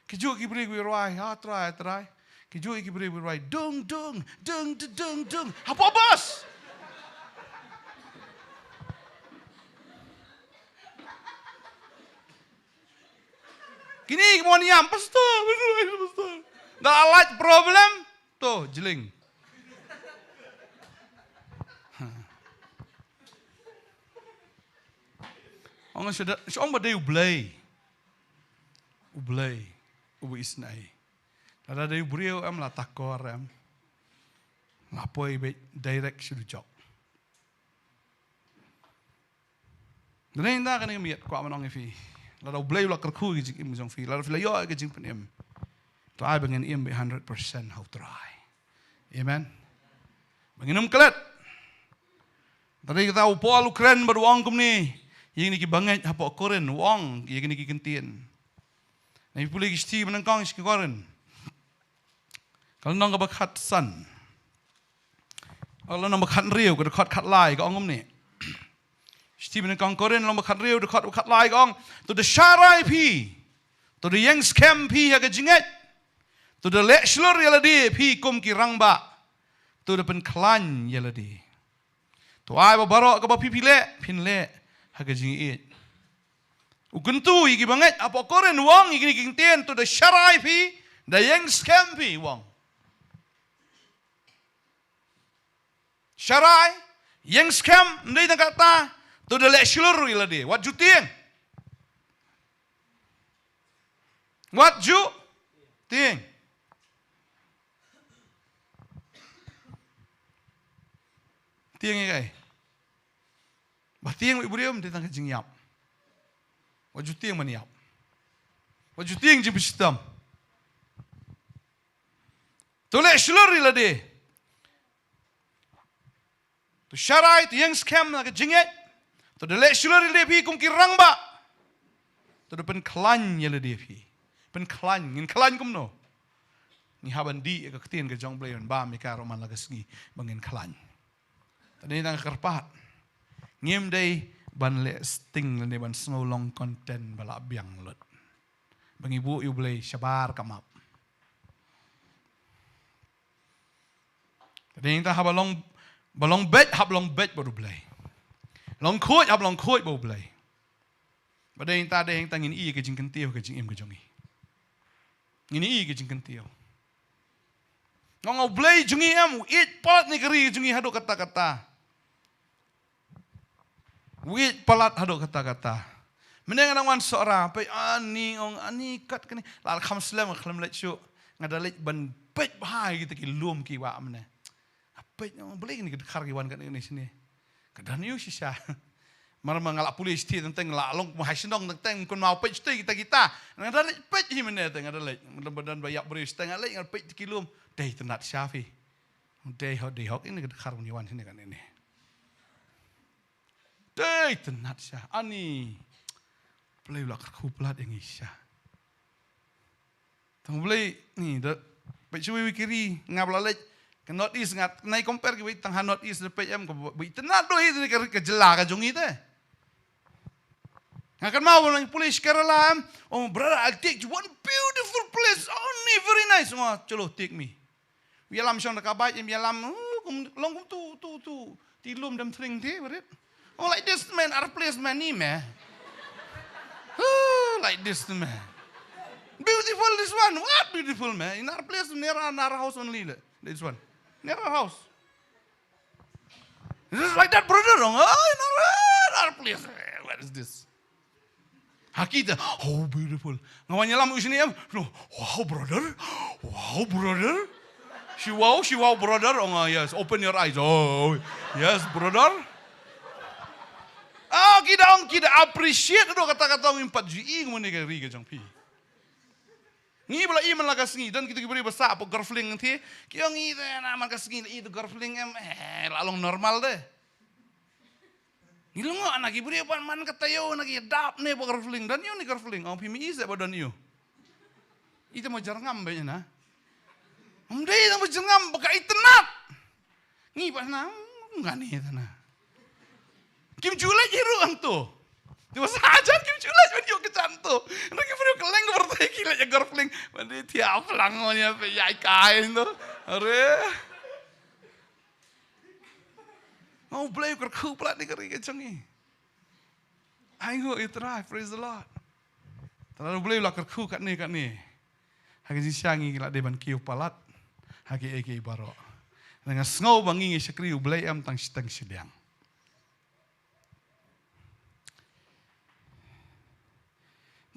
Ki ju ki briew ki rwai, ha Trai, Trai. Ki ju ki briew ki rwai, dung, dung, dung, dung, dung, dung. Hapoh bos. Kine ki mon ïam, pastor, pastor, pastor. Da la lait problem, to, jling. Ong shu da, shu ong ba dei u Blei. U Blei, u ba isynei. Lada dei u briew em, la takor em. La poi beit direct sha u jok. Dei nda kane ka miet kwah ban ong ïa phi. Lada u Blei u la kyrkhu ïa ka jingim jong phi, lada phi la ïoh ïa ka jingpynim, to ai ba ngin im beit hundred percent ha u Trai. Amen. Ba ngin ym klet. Tadi kata u Paul u kren bad u ong kumne ïa kine ki bangeit hapoh Korinth, u ong ïa kine ki ktien. Ngi pule ki shithi ba nyngkong sha ki Korinth. Ka lynnong kaba khatsan. Ka lynnong ba khathynriew, ka dkhot khatlai ka ong kumne. Shithi ba nyngkong Korinth lynnong ba khathynriew, dkhot ba khatlai ka ong, to da sharai phi. To da ïeng skhem phi ha ka jingngeit. To da leh shlur ïa lade phi kum ki rangbah. To da pynkhlaiñ ïa lade. To ai ba baroh kaba phi phi leh, phin leh ha ka jingïeit. U kyntu ïa ki bangeit hapoh Korinth u ong ïa kine ki ktien, to da sharai phi, da ïeng skhem phi, u ong. Sharai, ïeng skhem, ym dei tang katta, to da leh shlur ïa lade. Wat ju tieng. Wat ju tieng. Tieng ïa kaei? Ba tieng ïa u briew ym dei tang ka jingïap. Wat ju tieng ban ïap. Wat ju tieng jingpynshitom. To leh shlur ïa lade. To sharai, to ïeng skhem ha ka jingngeit. To da leh shlur ïa lade phi kum ki rangbah. To da pynkhlaiñ ïa lade phi. Pynkhlaiñ, ngin khlaiñ kumno? Ngi hap ban dih ïa ka ktien ka jong U Blei ban bam ïa ka ruh man la ka sngi ba ngin khlaiñ. Te dei tang ka kyrpad. Ngim dei ban leh sting lane ban sngew long content ba la biang lut. Ba ngi buh ïa U Blei shabar ka map. Te dei tang haba long, ba long beit, hap long beit bad U Blei. Long khuid, hap long khuid bad U Blei. Ba dei tang, dei tang ngin ïohi ka jingkyntiew ka jingim ka jong ngi. Ngin ïohi ka jingkyntiew. Nga ong U Blei jong ngi em, u ïeit palat ïa ka ri jong ngi haduh katta katta. U ïeit palat haduh katta katta. Mynne nga dang wan Sohra, peit ani, ong ani kat kane. La kham slem, khlem leit shuh. Nga da leit ban peit bha ïa kita ki lum ki wah mynne. Peit, ong balei kine ki dkhar ki wan katne katne shane. Ka don ïa u shisha. Mar ma nga la pule shatei teng teng, la long ma ha shnong teng teng, kun ma peit shatei kita kita. Nga da leit peit hi mynne te, nga da leit. Mynne ba don ba ïap briew shatei, nga leit nga peit ki lum. Dei tynnat sha phi. Dei hok, dei hok, ine ka dkhar wan shane katne ne. Dei tynnat sha. Ani. Balei u la kyrkhu palat ïa ngi sha. Tang balei ni da peit shuwa wi ki ri, nga ba la leit ka North East, nga nai compare ki wi tang ha North East da peit em, ka wi tynnat doh hi ka, ka jylla ka jong ngi te. Nga kynmaw ba nang pule sha Kerala em, oh brother, I'll take you one beautiful place, only very nice. Nga, chalo, take me. Ïalam shong da ka bike, ïalam, oh, kum, long kum tu, tu, tu. Ti lum dem thring ti, barit. Oh, like this, man, our place, man, ni, man. Oh, like this, man. Beautiful, this one. What beautiful, man? In our place, near our, our house only, like, this one. Near our house. This is like that, brother. Oh, in our, our place. Eh, what is this? Ha kita, "How beautiful." Nga wan ïalam u shane em, no, "Wow, brother. Wow, brother." She wow, she wow, brother. Oh, nga, "Yes, open your eyes." Oh, yes, brother. Ah, kita ong, kita appreciate doh kata-kata ong, im pat ju i ngam ne ka ri ka jong phi. Ngi ba la i man la ka sngi, don kita ki briew ba sah hapoh Golf Link te, ki ong i te na man ka sngi la i te Golf Link em, eh, la long normal te. Ngi lyngngoh na ki briew pat man ka taïew na ki dap ne ba Golf Link. Don ïa u ne Golf Link. Ong phi me i se ba don ïa u. Ita mo jyrngam ba ïa na. Ym dei tang ba jyrngam ba ka itynnat. Ngi pat na, mm, nga ne ita na. Kim ju leit hi ruh hangto. Te ba sa jan kim ju leit ban ïoh ka jan to. Hynrei ki briew kylleng ka pyrthei ki leit ïa Golf Link. Ban dei thiah plang mo ïa phi ïa kai to. Are. Nga, U Blei u kyrkhu palat ïa ka ri ka jong ngi. Ai nguh ïa U Trai, praise the Lord. Te lada U Blei u la kyrkhu katne katne, ha ka jingshisha ngi la dei ban kiew palat ha kiei kiei baroh. Te nga sngew ba ngi ngi shakri U Blei em tang shiteng shiliang.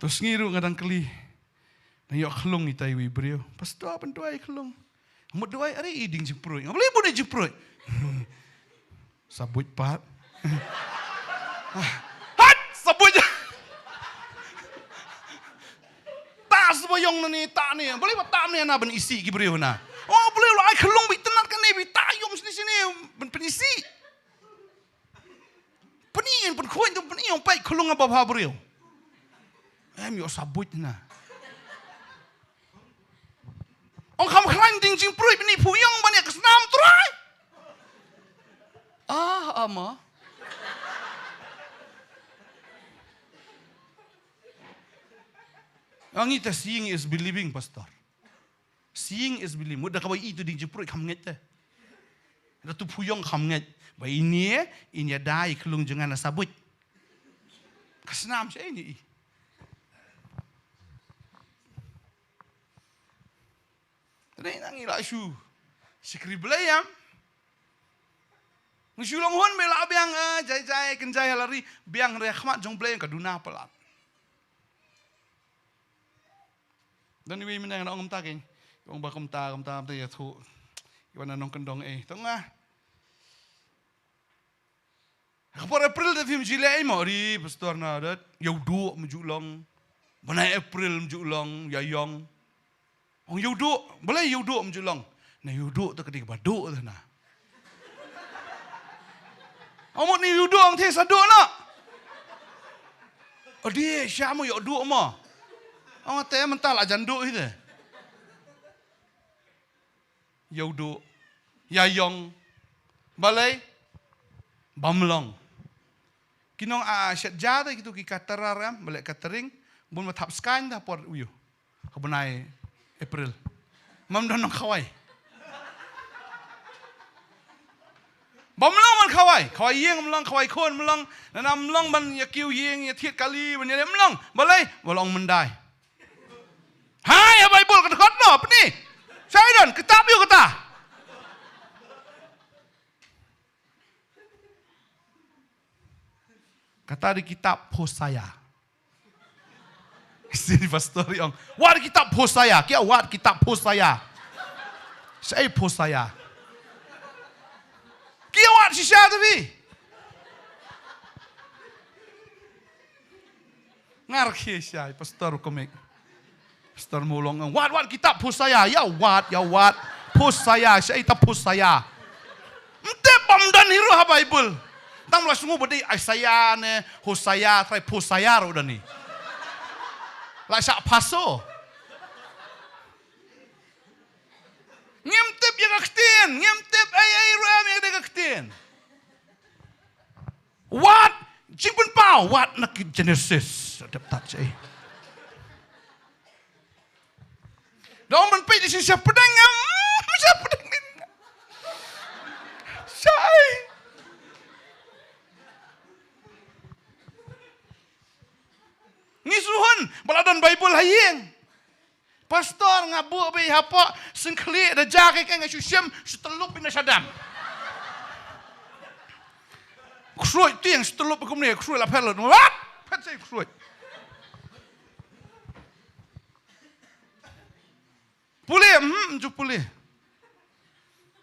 To sngi ruh nga dang kylli. Dang ïoh khlung itai iwei i briew. Pastor, pynduwai khlung. Mut duwai, are i ding jingpruid. Nga, balei bun i jingpruid? Sa buit pat. Hat, sa buit. Ta sba ïong na ni, ta ni. Balei ba ta ni na ban isih ki briew na. Oh, balei la ai khlung ba itynnat kane ba ta ïong sini sini ban pynisi. Pyni, pynkhuid tu pyni, ong peit khlung ba bha briew. Em, ïoh sa buit na. Ong kham khlaiñ ding jingpruid, pyni phu ïong ban ïa ka snam Trai. Ah, ama. Ang ita seeing is believing, pastor. Seeing is believing. Mut da kaba i tu ding jepruit kham ngeit te. Da tu phuyong kham ngeit. Ba ini, in ya dai klung jangan na sabut. Ka snam sha ini i. Tadi nang i la shu. Shikri Blei yam. Ngi shu long hun me la biang, eh, jai jai, ken jai halari, biang re khmat jong Blei ka duna palat. Dan iwi menang na ong ta ken. Ong ba kumta, kumta, kumta ya thu. Iwan na nong kendong eh. Tong ah. Ka por April te phim jileh ai mo ri pastor na dat. Yow du mju long. Bnai April mju long, ya yong. Ong yow du, balei yow du mju long. Na yow du te ka dik ba du te na. Ong mo ni yow du ong te sa du na. Adi sha mo yow du mo. Ong te mental ajan du hi te. Yow du. Ya yong. Balei? Bam long. Ki nong a shet ja da kitu ki caterer em, balei catering, bun ma thap skaiñ da por uyu. Ka bnai April. Mam don nong khawai. Bam long man khawai, khawai ying mlong, khawai khon mlong, nana mlong man ya kiu ying, ya thiet kali, man ya mlong. Balei? Balong mendai. Hai, ha Bible ka dkhot no, pni. Sai don, kitab yu kata. Kata di kitab Hosea. Sini pastor ong, wat kitab Hosea, kia wat kitab Hosea. Sai Hosea. Kia wat shisha tu bi. Ngar khie shai, pastor komik. Pastor mulong, wat, wat kitab Hosea, ya wat, ya wat. Hosea, sha ita Hosea. Mte bam dan hiru ha Bible. Tang la sungu bedi Isaiah ne, Hosea, trai Hosea ro dani. La sha paso. Ngim tip ya ka ktien, ngim tip ai ai ruam ya ka ktien. Wat, jingpynpaw, wat na ki Genesis. Dep tat sei. Dong ban pei di shisha pedang ngam, shisha pedang ngam. Sai. Ngi suhun, bala don Bible hayeng. Pastor nga buh bad hapoh sngewkhlieh da ja kai kai nga shu shem shu tlup ina shadam. Khruid tieng shu tlup kumne khruid la phet lut. Wat? Phet sei khruid. Pule, hmm, ju pule.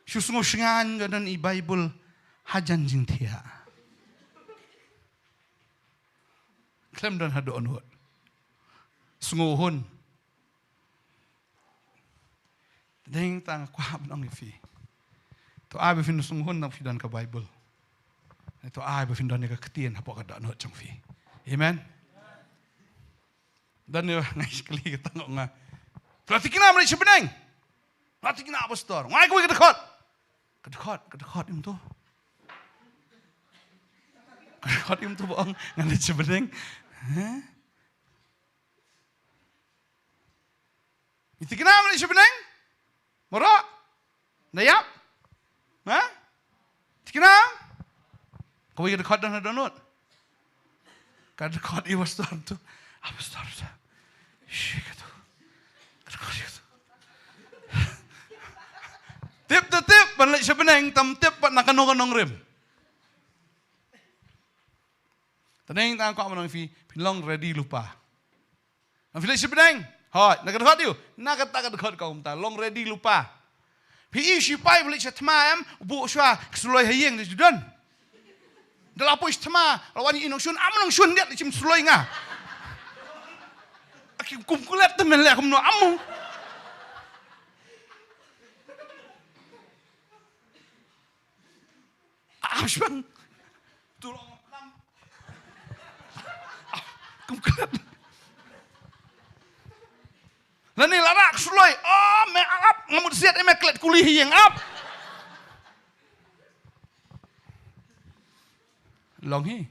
Shu sngew shngan ga nan i Bible hajan jingthiah. Khlem don haduh onward. Sngew hun. Deng tang kwah ban ong ïa phi. To ai ba phin sngewhun tang phi don ka Bible. To ai ba phin don ïa ka ktien hapoh ka dohnud jong phi. Amen. Don ïa nga shakli ka tang nga. Phi la thikna mynta sha bneng. Phi la thikna pastor. Ngai kawei ka dkhot. Ka dkhot, ka dkhot im to. Ka dkhot im to ba ong ngan leit sha bneng. Heh. Ïa thikna mynta sha bneng? Mara? Da ïap? Ha? Thikna? Kawei ka dkhot don ha dohnud. Ka dkhot ïa pastor to. Ah, pastor, pastor. Shi ka to. Ka dkhot ïa to. Tip da tip ban leit sha bneng, tam tip pat na kano ka nongrim. Te neng tang kwah ban ong ïa phi, phin long ready lypa. Nang phi leit sha bneng. Hooid, na ka dkhot ïa u. Na kata ka dkhot ka kumta, long ready lypa. Phi i u shipai u leit sha thma em, u buh shuwa, ka suloi ha ïing da ju don. Da la poi sha thma, la wan ïa i nongshun, am nongshun, diat leit shim suloi nga. Aki kum kulet te men leh kumno am. Am shibang. Tu long lam. Kum klet. Lane la rak suloi. Oh, me ap ngamut siat, eh, me klet kuli hi ïeng ap. Long hi.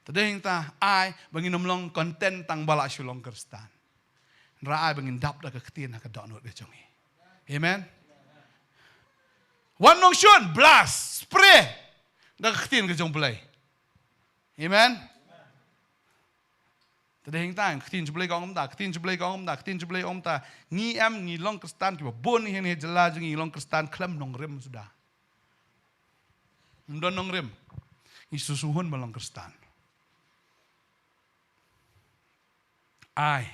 Te dei hangta ai ba ngin ym long content tang ba la shu long Khristan. Hynrei ai ba ngin dap da ka ktien ha ka dohnud ka jong ngi. Amen. Wan nongshun, blast, spray da ka ktien ka jong U Blei. Amen. Te dei hangta, ka ktien jong U Blei ka ong kumta, ka ktien jong U Blei ka ong kumta, ka ktien jong U Blei ka ong kumta. Ngi em, ngi long Khristan kiba bun hi ha ine i jylla jong ngi, ngi long Khristan khlem nongrim suda. Ym don nongrim. Ngi sngewsynei ban long Khristan. Ai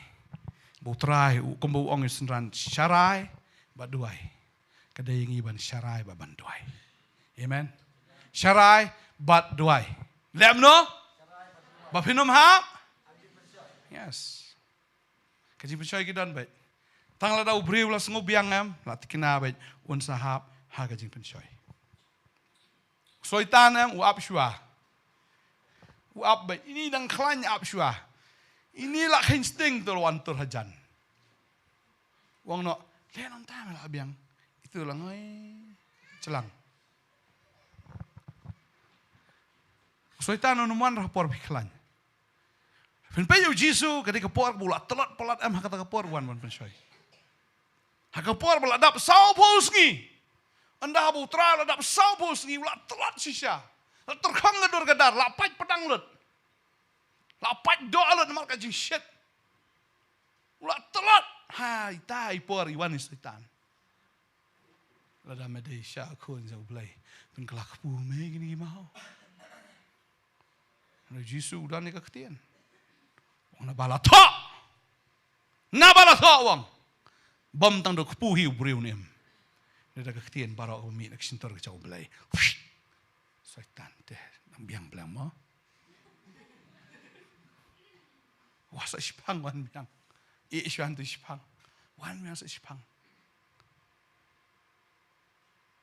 ba U Trai, u, kumba u ong ïa u synran, sharai bad duwai. Ka dei ïa ngi ban sharai bad ban duwai. Amen. Sharai bad duwai. Lem no? Ba phin ym hap. Yes. Ka jingpynshoi ki don beit. Tang lada u briew la sngewbiang em, la thikna beit, un sa hap ha ka jingpynshoi. Soitan em, u ap shuwa. U ap beit, ine dang khlaiñ ap shuwa. Ine la kheiñ sting, to la wan tur hajan. U ong noh, leh nangta me la biang. Itu la ngoi chlang. Soitan un ym wan ha por phi khlaiñ. Phin peit ïa u Jisu, ka dei ka por ba u la tlot palat em, ha kata ka por u wan ban pynshoi. Ha ka por ba la dap sawphew sngi. Ynda haba U Trai la dap sawphew sngi, u la tlot shisha. La tyrkhong ka dur ka dar, la pait pdang lut. La pait doh lut namar ka jingshit. U la tlot. Ha, ita i por i wan i Soitan. Lada me dei sha khun jong U Blei, pynkylla kpu me kine ki maw. Hynrei u Jisu u don ïa ka ktien. U ong naba la thoh. Naba la thoh u ong. Bym tang da kpu hi u briew ne em. Naba da ka ktien baroh kaba mih na ka shyntur ka jong U Blei. Soitan te, dang biang Blei mo. Wan sa shipang, wan biang. Ïeh shuwa hangto shipang. Wan biang sa shipang.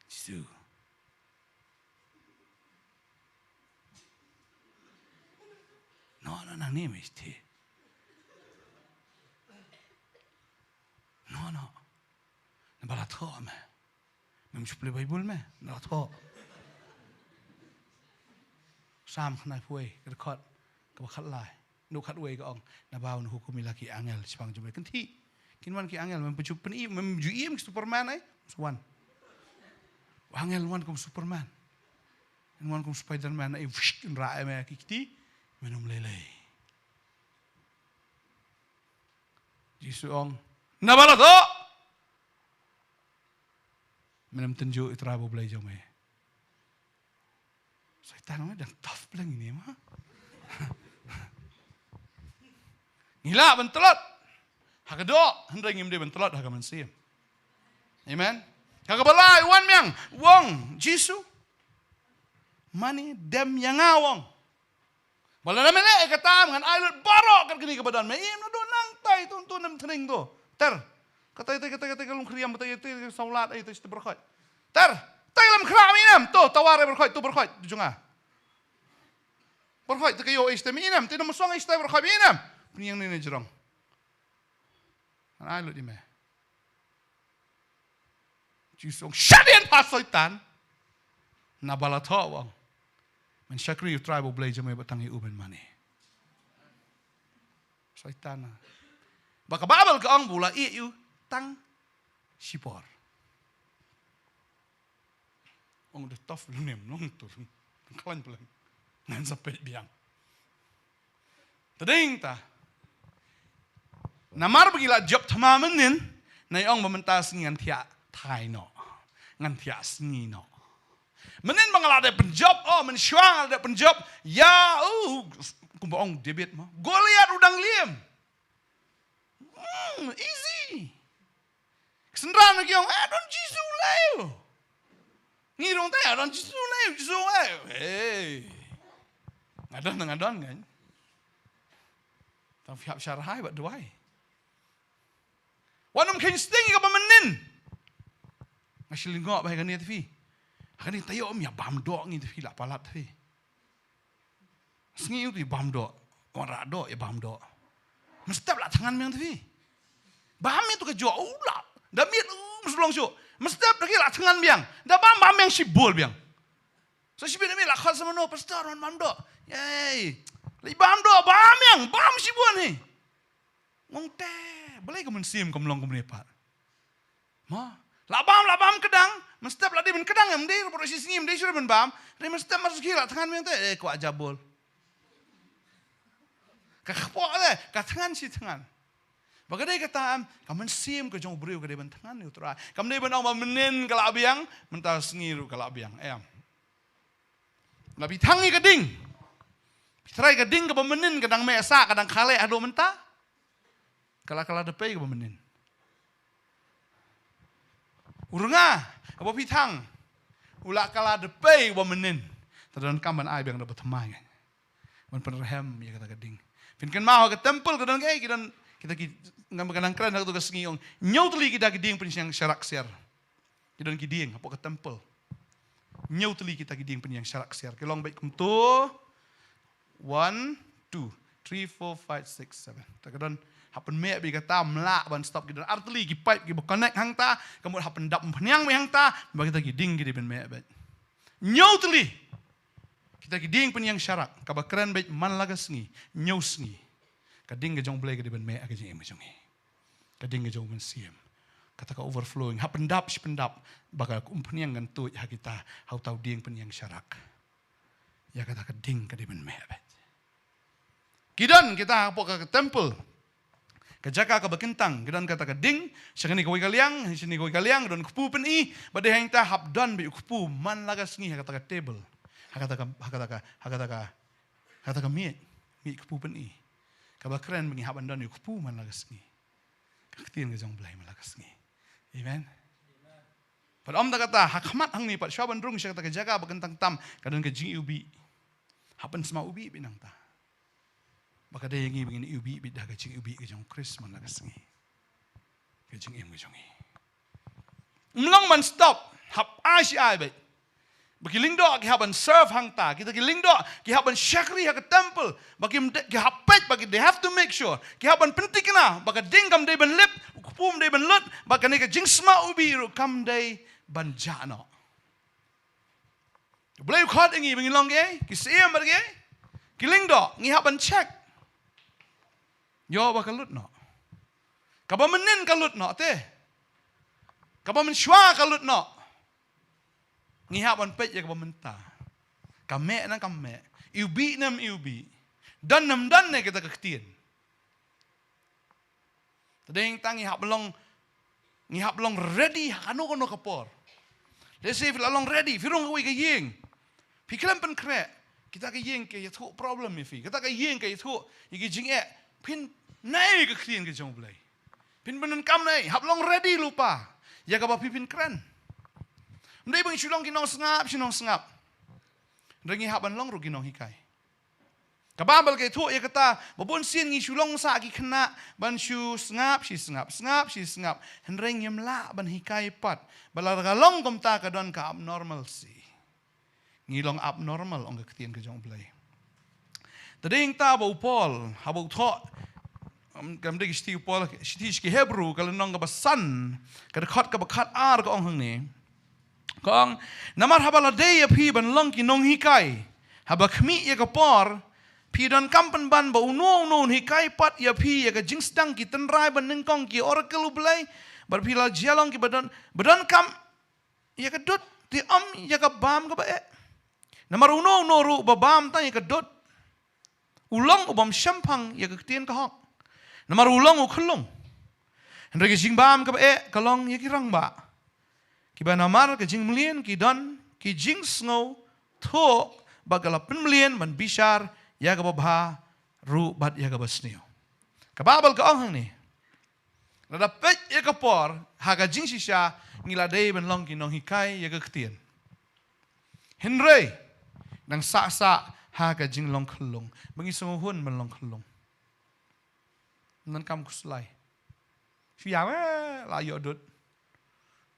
Jisu. Noh, noh, nangne me shatei. Noh, noh. Naba la thoh me. Mem shu pule Baibl me, naba la thoh. Salm khyndai phew wei, ka dkhot kaba khatlai. Nukhat wei ka ong, naba un hukum ïa la ki angel shaphang jong me. Kynthih, kin wan ki angel, mem ju pyni, mem ju ïohi ïa ki Superman ai, sa wan. Angel wan kum Superman. Kin wan kum Spiderman ai, wush, kin rah ïa me ki kti, men ym lei lei. Jisu ong, naba la thoh. Men ym tynjuh ïa U Trai U Blei jong me. Soitan ong dang tough pleng ine ma. Ngi lah ban tlot ha ka doh, hynrei ngim dei ban tlot ha ka mynsiem. Amen. Ha kaba lai, wan biang, u ong Jisu. Mane dem ïa nga, u ong. Ba lada me leh ïa kata ngan ai lut baroh kat kine kiba don. Me im naduh nangtai to, to nam thneng to. Ter. Katai, katai, katai, katai ka lum khriam, katai, katai, katai sawlad, ai, katai, katai barkhot. Ter. Katai lam khra me inem. To, tawar ai barkhot, to barkhot jong nga. Barkhot te ka ïoh ai shatei me inem, te nam song ai shatei barkhot me inem. Pynïeng ne ne jrong. Ngan ai lut ïa me. Jisu ong, shadien pat Soitan. Naba la thoh, u ong. Men shakri ïa U Trai U Blei jong me bad tang ïa u men mane. Soitan. Ba ka Baibl ka ong ba u la ïeh ïa u tang shipor. Ong da tough lem ne em, nong tur. Khlaiñ pleng. Ngan sa peit biang. Te dei hangta. Namar ba ngi la jop thma mynnin, nai ong ba mynta sngi ngan thiah thai noh. Ngan thiah sngi noh. Mynnin ba nga la dep pynjop, oh, mynshuwa nga la dep pynjop. Ïa, oh, kumba ong David mo. Goliath u dang liem. Hmm, easy. Ka synran ki ong, eh, don Jisu lei. Ngi rung te, eh, don Jisu lei, Jisu lei. Hey. Nga don, nga don kan. Tang phi hap sharai bad duwai. Wan ym kheiñ sting kaba mynnin. Nga shim lyngngoh ba ha kane te phi. Ha kane te ïoh ym ïa bam doh ngi te phi la palat te phi. Sngi u te bam doh, wan rah doh, ïa bam doh. Mynstep la thngan biang te phi. Bam ïa tu ka joh, u la. Da miet, u, ym slong shuh. Mynstep da ki la thngan biang. Da bam, bam biang shibun biang. Sa shibit da miet la khot sa mano, pastor, wan bam doh. Yei. Leit bam doh, bam ïang, bam shibun hi. Ngong te, balei ka mynsiem kam long kumne pat? Mo, la bam, la bam kdang, mynstep la dei ban kdang, em dei, ruh shi sngi em dei shuh ban bam, dei mynstep mar shuh la thngan biang te, eh, kwah jabul. Ka kpoh te, ka thngan shi thngan. Ba ka dei kata em, ka mynsiem ka jong u briew ka dei ban thngan ïa u Trai. Kam dei ban ong ba mynnin ka la biang, mynta sngi ruh ka la biang, em. Nga phi thang ïa ka ding. Phi tharai ka ding kaba mynnin ka dang meh sah ka dang khaleh haduh mynta. Ka la ka la da pei kaba mynnin. U rnga, haba phi thang. U la ka la da pei kaba mynnin. Te donkam ban ai biang da ba thymmai. Ban pynrhem ïa kata ka ding. Phin kynmaw ha ka temple ka don kaei, ki don kita ki, ngam ka nang kren ha kato ka sngi ong. Hynñiew tylli kita ki dieng pynïangsharak ksiar. Ki don ki dieng hapoh ka temple. Hynñiew tylli kita ki dieng pynïangsharak ksiar. Ki long beit kumto. One, two, three, four, five, six, seven. Ta ka don hap pynmeh beit kata, ym lah ban stop, ki don ar tylli ki pipe kiba connect hangta, ka mut hap pyndap umphniang beit hangta, ba kita ki dieng ki dei ban meh beit. Hynñiew tylli. Kita ki dieng pynïangsharak, kaba kren beit man la ka sngi, hynñiew sngi. Ka ding ka jong U Blei ka dei ban meh ha ka jingim ka jong ngi. Ka ding ka jong u mynsiem. Kata ka overflowing, hap pyndap shi pyndap, ba ka umphniang kan tuid ha kita, ha uta u dieng pynïangsharak. Ïa kata ka ding ka dei ban meh beit. Ki don kita hapoh ka temple. Ka jaka kaba kyntang, ki don kata ka ding, sha kane kawei ka liang, sha kane kawei ka liang, don kpu pyni, bad dei hangta hap don beit u kpu man la ka sngi ha kata ka table. Ha kata ka, ha kata ka, ha kata ka, ha kata ka miej, miej kpu pyni. Kaba kren ba ngi hap ban don ïa u kpu man la ka sngi. Ka ktien ka jong U Blei man la ka sngi. Amen. Pat ym da kata, ha khmat hangne pat, shuwa ban rung sha kata ka jaka ba kyntang tam, ka don ka jingiwbih. Hap ban sma u bih beit nangta. Ba ka dei ïa ngi ba ngin iwbih beit da ka jingiwbih ka jong u Khrist man la ka sngi. Ka jingim ka jong ngi. Ym long ban stop, hap ai shi ai beit. Ba ki lyngdoh ki hap ban serve hangta, kita ki lyngdoh ki hap ban shakri ha ka temple, ba ki, ki hap peit, ba ki, they have to make sure, ki hap ban pynthikna ba ka ding kam dei ban lip, u kpu um dei ban lut, ba kane ka jingsma u bih ruh kam dei ban jah noh. U Blei u khot ïa ngi ba ngin long ki, ki syiem bad ki, ki lyngdoh, ngi hap ban check. Ïoh ba ka lut noh. Kaba mynnin ka lut noh te. Kaba mynshuwa ka lut noh. Ngi hap ban peit ïa kaba mynta. Ka meh ne kam meh. Iwbih ne ym iwbih. Don ne ym don ne kita ka ktien. Te dei tang ngi hap long, ngi hap long ready ha kano kano ka por. Let's say phi la long ready, phi rung kawei ka ïing. Phi khlem pynkhreh, kita ka ïing ka ïathuh problem ïa phi. Kita ka ïing ka ïathuh ïa ki jingeh. Phin nai ka ktien ka jong U Blei. Phin pyndonkam nai, hap long ready lypa. Ïa kaba phi phin kren. Ym dei ba ngi shu long ki nongsngap, shu nongsngap. Hynrei ngi hap ban long ruh ki nonghikai. Ka Baibl ka ïathuh ïa kata, ba bun sien ngi shu long sa ki khynnah, ban shu sngap shi sngap, sngap shi sngap. Hynrei ngim lah ban hikai pat. Ba lada ka long kumta ka don ka abnormalcy. Ngi long abnormal ong ka ktien ka jong U Blei. Te dei hangta ba u Paul, haba u thoh, um, kam dei ki shithi u Paul, shithi sha ki Hebru, ka lynnong kaba san, ka dkhot kaba khatar ka ong hangne. Ka ong, namar haba la dei ïa phi ban long ki nonghikai, haba khmih ïa ka por, phi donkam pynban ba uno uno un hikai pat ïa phi ïa ka jingsdang ki tynrai ba nyngkong ki oracle U Blei, bad phi la jia long kiba don, ba donkam ïa ka dud, te ym ïa ka bam kaba eh. Namar uno uno ruh ba bam tang ïa ka dud, u long u bym shemphang ïa ka ktien ka hok. Namar u long u khyllung. Hynrei ka jingbam kaba eh ka long ïa ki rangbah. Kiba namar ka jingmlien ki don ki jingsngewthuh ba ka la pynmlien ban bishar ïa kaba bha ruh bad ïa kaba sniew. Ka Baibl ka ong hangne. Lada peit ïa ka por, ha ka jingshisha, ngi la dei ban long ki nonghikai ïa ka ktien. Hynrei, nang sah sah, ha ka jinglong khyllung. Ba ngi sngewhun ban long khyllung. Nang kam khuslai. Shu ïa, eh, la ïoh dud.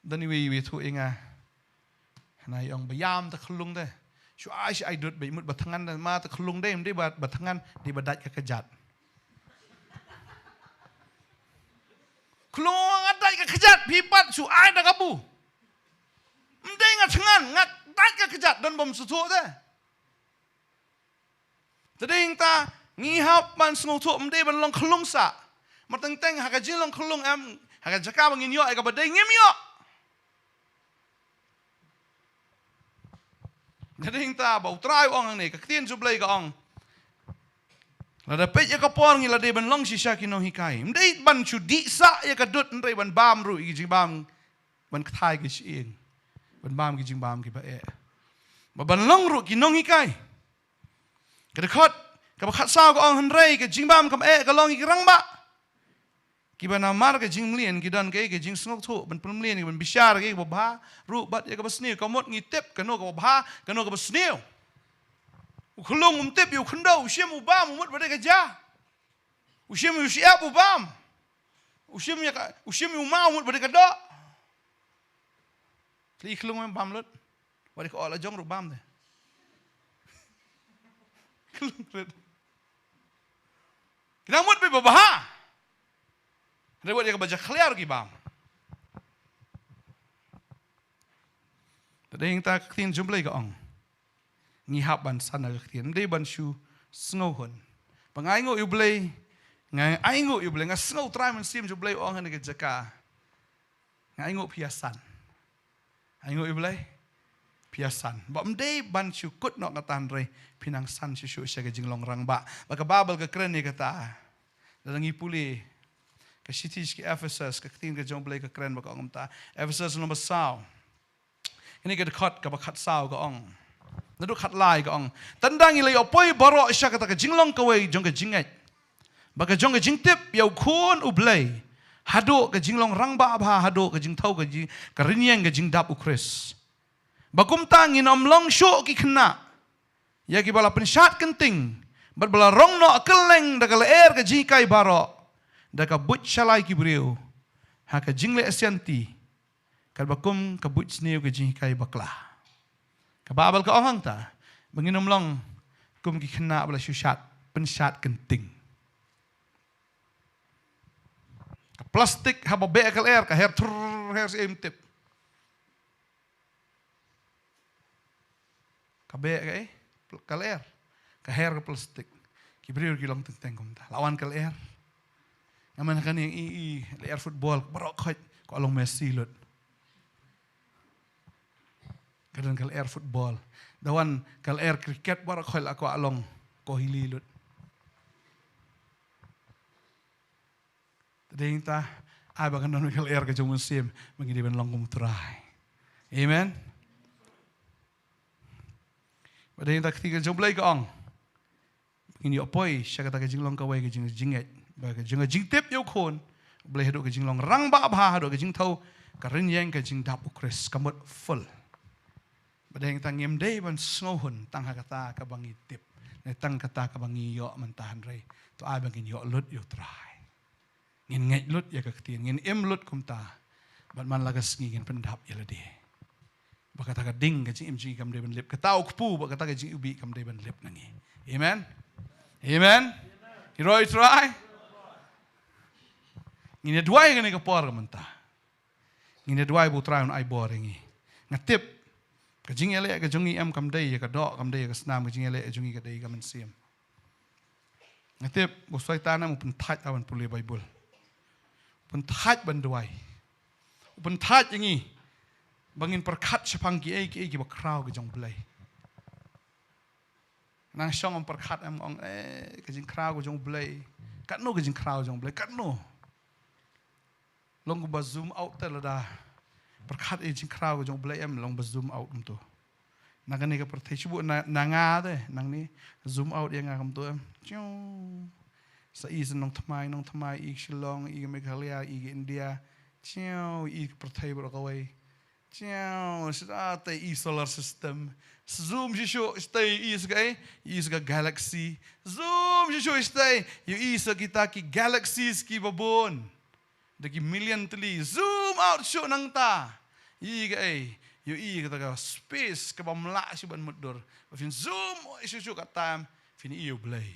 Don iwei iwei thuh ïa nga. Hana ïong ba ïam ta khyllung te. Shu ai shi ai dud ba mut ba thngan te ma ta khyllung te, ym dei ba, ba thngan, dei ba dait ka kjat. Khyllung nga dait ka kjat, phi pat shu ai da ka bu. Ym dei nga thngan, nga dait ka kjat, don bym shu thuh te. Te dei hangta, ngi hap ban sngewthuh, ym dei ban long khyllung sah. Mar teng teng ha ka jinglong khyllung em, ha ka jaka ba ngin ïoh ïa kaba dei, ngim ïoh. Te dei hangta ba U Trai u ong hangne, ka ktien jong U Blei ka ong, lada peit ïa ka por ngi la dei ban long shisha ki nonghikai. Ym dei ban shu dih sah ïa ka dud, hynrei ban bam ruh ïa ki jingbam, ban kthai ki shyieng, ban bam ki jingbam kiba eh, ba ban long ruh ki nonghikai. Ka dkhot kaba khatsaw ka ong, hynrei ka jingbam kam eh ka long ïa ki rangbah, kiba namar ka jingmlien ki don kaei, ka jingsngewthuh ban pynmlien, ban bishar ïa kaei kaba bha ruh bad ïa kaba sniew. Ka mut ngi tip kano kaba bha, kano kaba sniew. U khyllung um tip ïa u khyndew, u shim u bam, u mut ba dei ka ja. U shim u shyiap u bam. U shim ïa ka, u shim ïa u maw, u mut ba dei ka doh. Te i khyllung em bam lut. Wat ïa ka oh la jong ruh bam de. Khyllung rit. Ki nang mut beit ba bha, hynrei wat ïa kaba jakhlia ruh ki bam. Te dei hangta ka ktien jong U Blei ka ong, ngi hap ban san ha ka ktien, ym dei ban shu sngewhun. Ba nga ainguh ïa U Blei, nga ainguh ïa U Blei, nga sngew Trai Mynsiem jong U Blei u ong ha kane ka jaka, nga ainguh phi ïa san. Ainguh ïa U Blei, phi ïa san. Ba ym dei ban shu kut noh kata, hynrei phi nang san shuh shuh sha ka jinglong rangbah. Ba ka Baibl ka kren ïa kata. Lada ngi pule ka shithi sha ki Ephesus, ka ktien ka jong U Blei ka kren ba ka ong kumta. Ephesus lynnong ba saw, kane ka dkhot kaba khatsaw ka ong, naduh khatlai ka ong, tang da ngi la ïoh poi baroh sha kata ka jinglong kawei jong ka jingngeit bad ka jong ka jingtip ïa U Khun U Blei, haduh ka jinglong rangbah bha, haduh ka jingthew ka jing, ka rynïeng ka jingdap U Khrist. Ba kumta ngin ym long shuh ki khynnah ïa kiba la pynshad kynting, bad ba la rong noh kylleng da ka lyer ka jinghikai baroh, da ka buit shalai ki briew ha ka jingleh sianti, katba kum ka buit sniew ka jinghikai bakla. Ka Baibl ka ong hangta, ba ngin ym long kum ki khynnah ba la shu shad, pynshad kynting. Ka plastik haba beh ka lyer, ka her thrrr, her seh ym tip. Ka beh ka, eh, ka lyer, ka her ka plastik. Ki briew ki long teng teng kumta. La wan ka lyer. Nga mut kane i, i lyer football baroh khoit, kwah long Messi lut. Ka don ka lyer football. Da wan ka lyer cricket baroh khoit la kwah long Kohli lut. Te dei hangta, ai ba kan don ka lyer ka jong U Mynsiem, ba ngi dei ban long kum U Trai. Amen. Ba dei hangta ka ktien ka jong U Blei ka ong, ba ngin ïoh poi sha kata ka jinglong kawei ka jing, jingngeit bad ka jong ka jingtip ïa U Khun U Blei, haduh ka jinglong rangbah bha, haduh ka jingthew ka rynïeng ka jingdap U Khrist, ka mut full. Ba dei hangta ngim dei ban sngewhun tang ha kata kaba ngi tip, ne tang kata kaba ngi ïoh mynta, hynrei to ai ba ngin ïoh lut ïa U Trai. Ngin ngeit lut ïa ka ktien, ngin im lut kumta. Bad man la ka sngi ngin pyndap ïa lade. Ba kata ka ding ka jingim jong ngi kam dei ban lip, kata u kpu bad kata ka jingïohi kam dei ban lip na ngi. Amen. Amen. Ïaroh ïa U Trai. Ngin ïa duwai kane ka por mynta. Ngin ïa duwai ba U Trai un ai bor ïa ngi. Nga tip ka jingïaleh ka jong ngi em kam dei ïa ka doh, kam dei ïa ka snam, ka jingïaleh ka jong ngi ka dei ïa ka mynsiem. Nga tip ba u Soitan em u pynthait ha ban pule Baibl. U pynthait ban duwai. U pynthait ïa ngi ba ngin pyrkhat shaphang kiei kiei kiba khraw ka jong U Blei. Nang shong ym pyrkhat, em ong, eh, ka jingkhraw ka jong U Blei. Katno ka jingkhraw jong U Blei, katno. Long kumba zoom out te lada pyrkhat ïa ka jingkhraw ka jong U Blei, em long ba zoom out kumto. Na kane ka pyrthei shu buh na, na nga te, nangne zoom out ïa nga kumto, em. Chiu. Sa i sa nongthymmai, nongthymmai, i Shillong, i Meghalaya, i India. Chiu, i pyrthei baroh kawei. Chiu, sa te i solar system. Zoom shisha, sa te i sa ka, i sa ka galaxy. Zoom shisha, sa te i sa kita ki galaxies kiba bun. Da ki million tylli. Zoom out shuh nangta. I ka, i kata ka space kaba ym lah shuh ban mutdur. Ba phin zoom shisha ka time, phin i U Blei.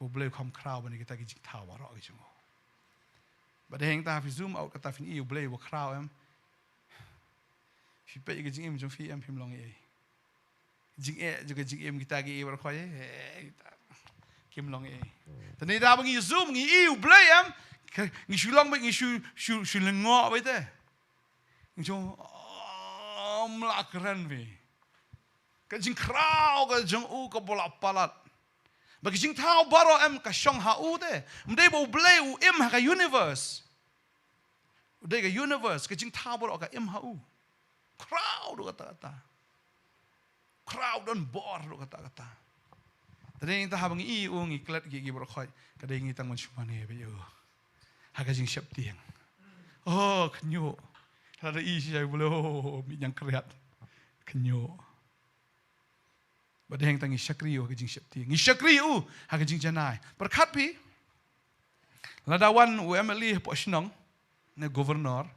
U Blei u kham khraw ban ïa kita ki jingthaw baroh ki jong u. Ba dei hangta phi zoom out kata phin i U Blei uba khraw, em. Phi peit ïa ka jingim jong phi, em, phim long ei. Jingeh jong ka jingim kita ki ei baroh khoit, eh, kita. kim long ei. Te ngi da ba ngi zoom ngi ïohi U Blei em. Ngi shu long beit, ngi shu, shu, shu lyngngoh beit te. Ngi shu, oh, ym lah kren beit. Ka jingkhraw ka jong u kaba la palat. Ba ka jingthaw baroh em ka shong ha u te. Ym dei ba U Blei u im ha ka universe. U dei ka universe, ka jingthaw baroh ka im ha u. Khraw haduh katta katta. Khraw don bor haduh katta katta. Te nangta haba ngi ïohi u ngi klet ki ki baroh khoit. Ka dei ngi tang ban shu mane beit ïa u. Ha ka jingsheptieng. Oh, khynñiuh. Lada i shisha U Blei, oh, mih ñiangkriat. Khynñiuh. Ba dei hangta ngi shakri ïa u ha ka jingsheptieng. Ngi shakri ïa u ha ka jingjanai. Pyrkhat phi. Lada wan u M L A hapoh shnong, ne governor,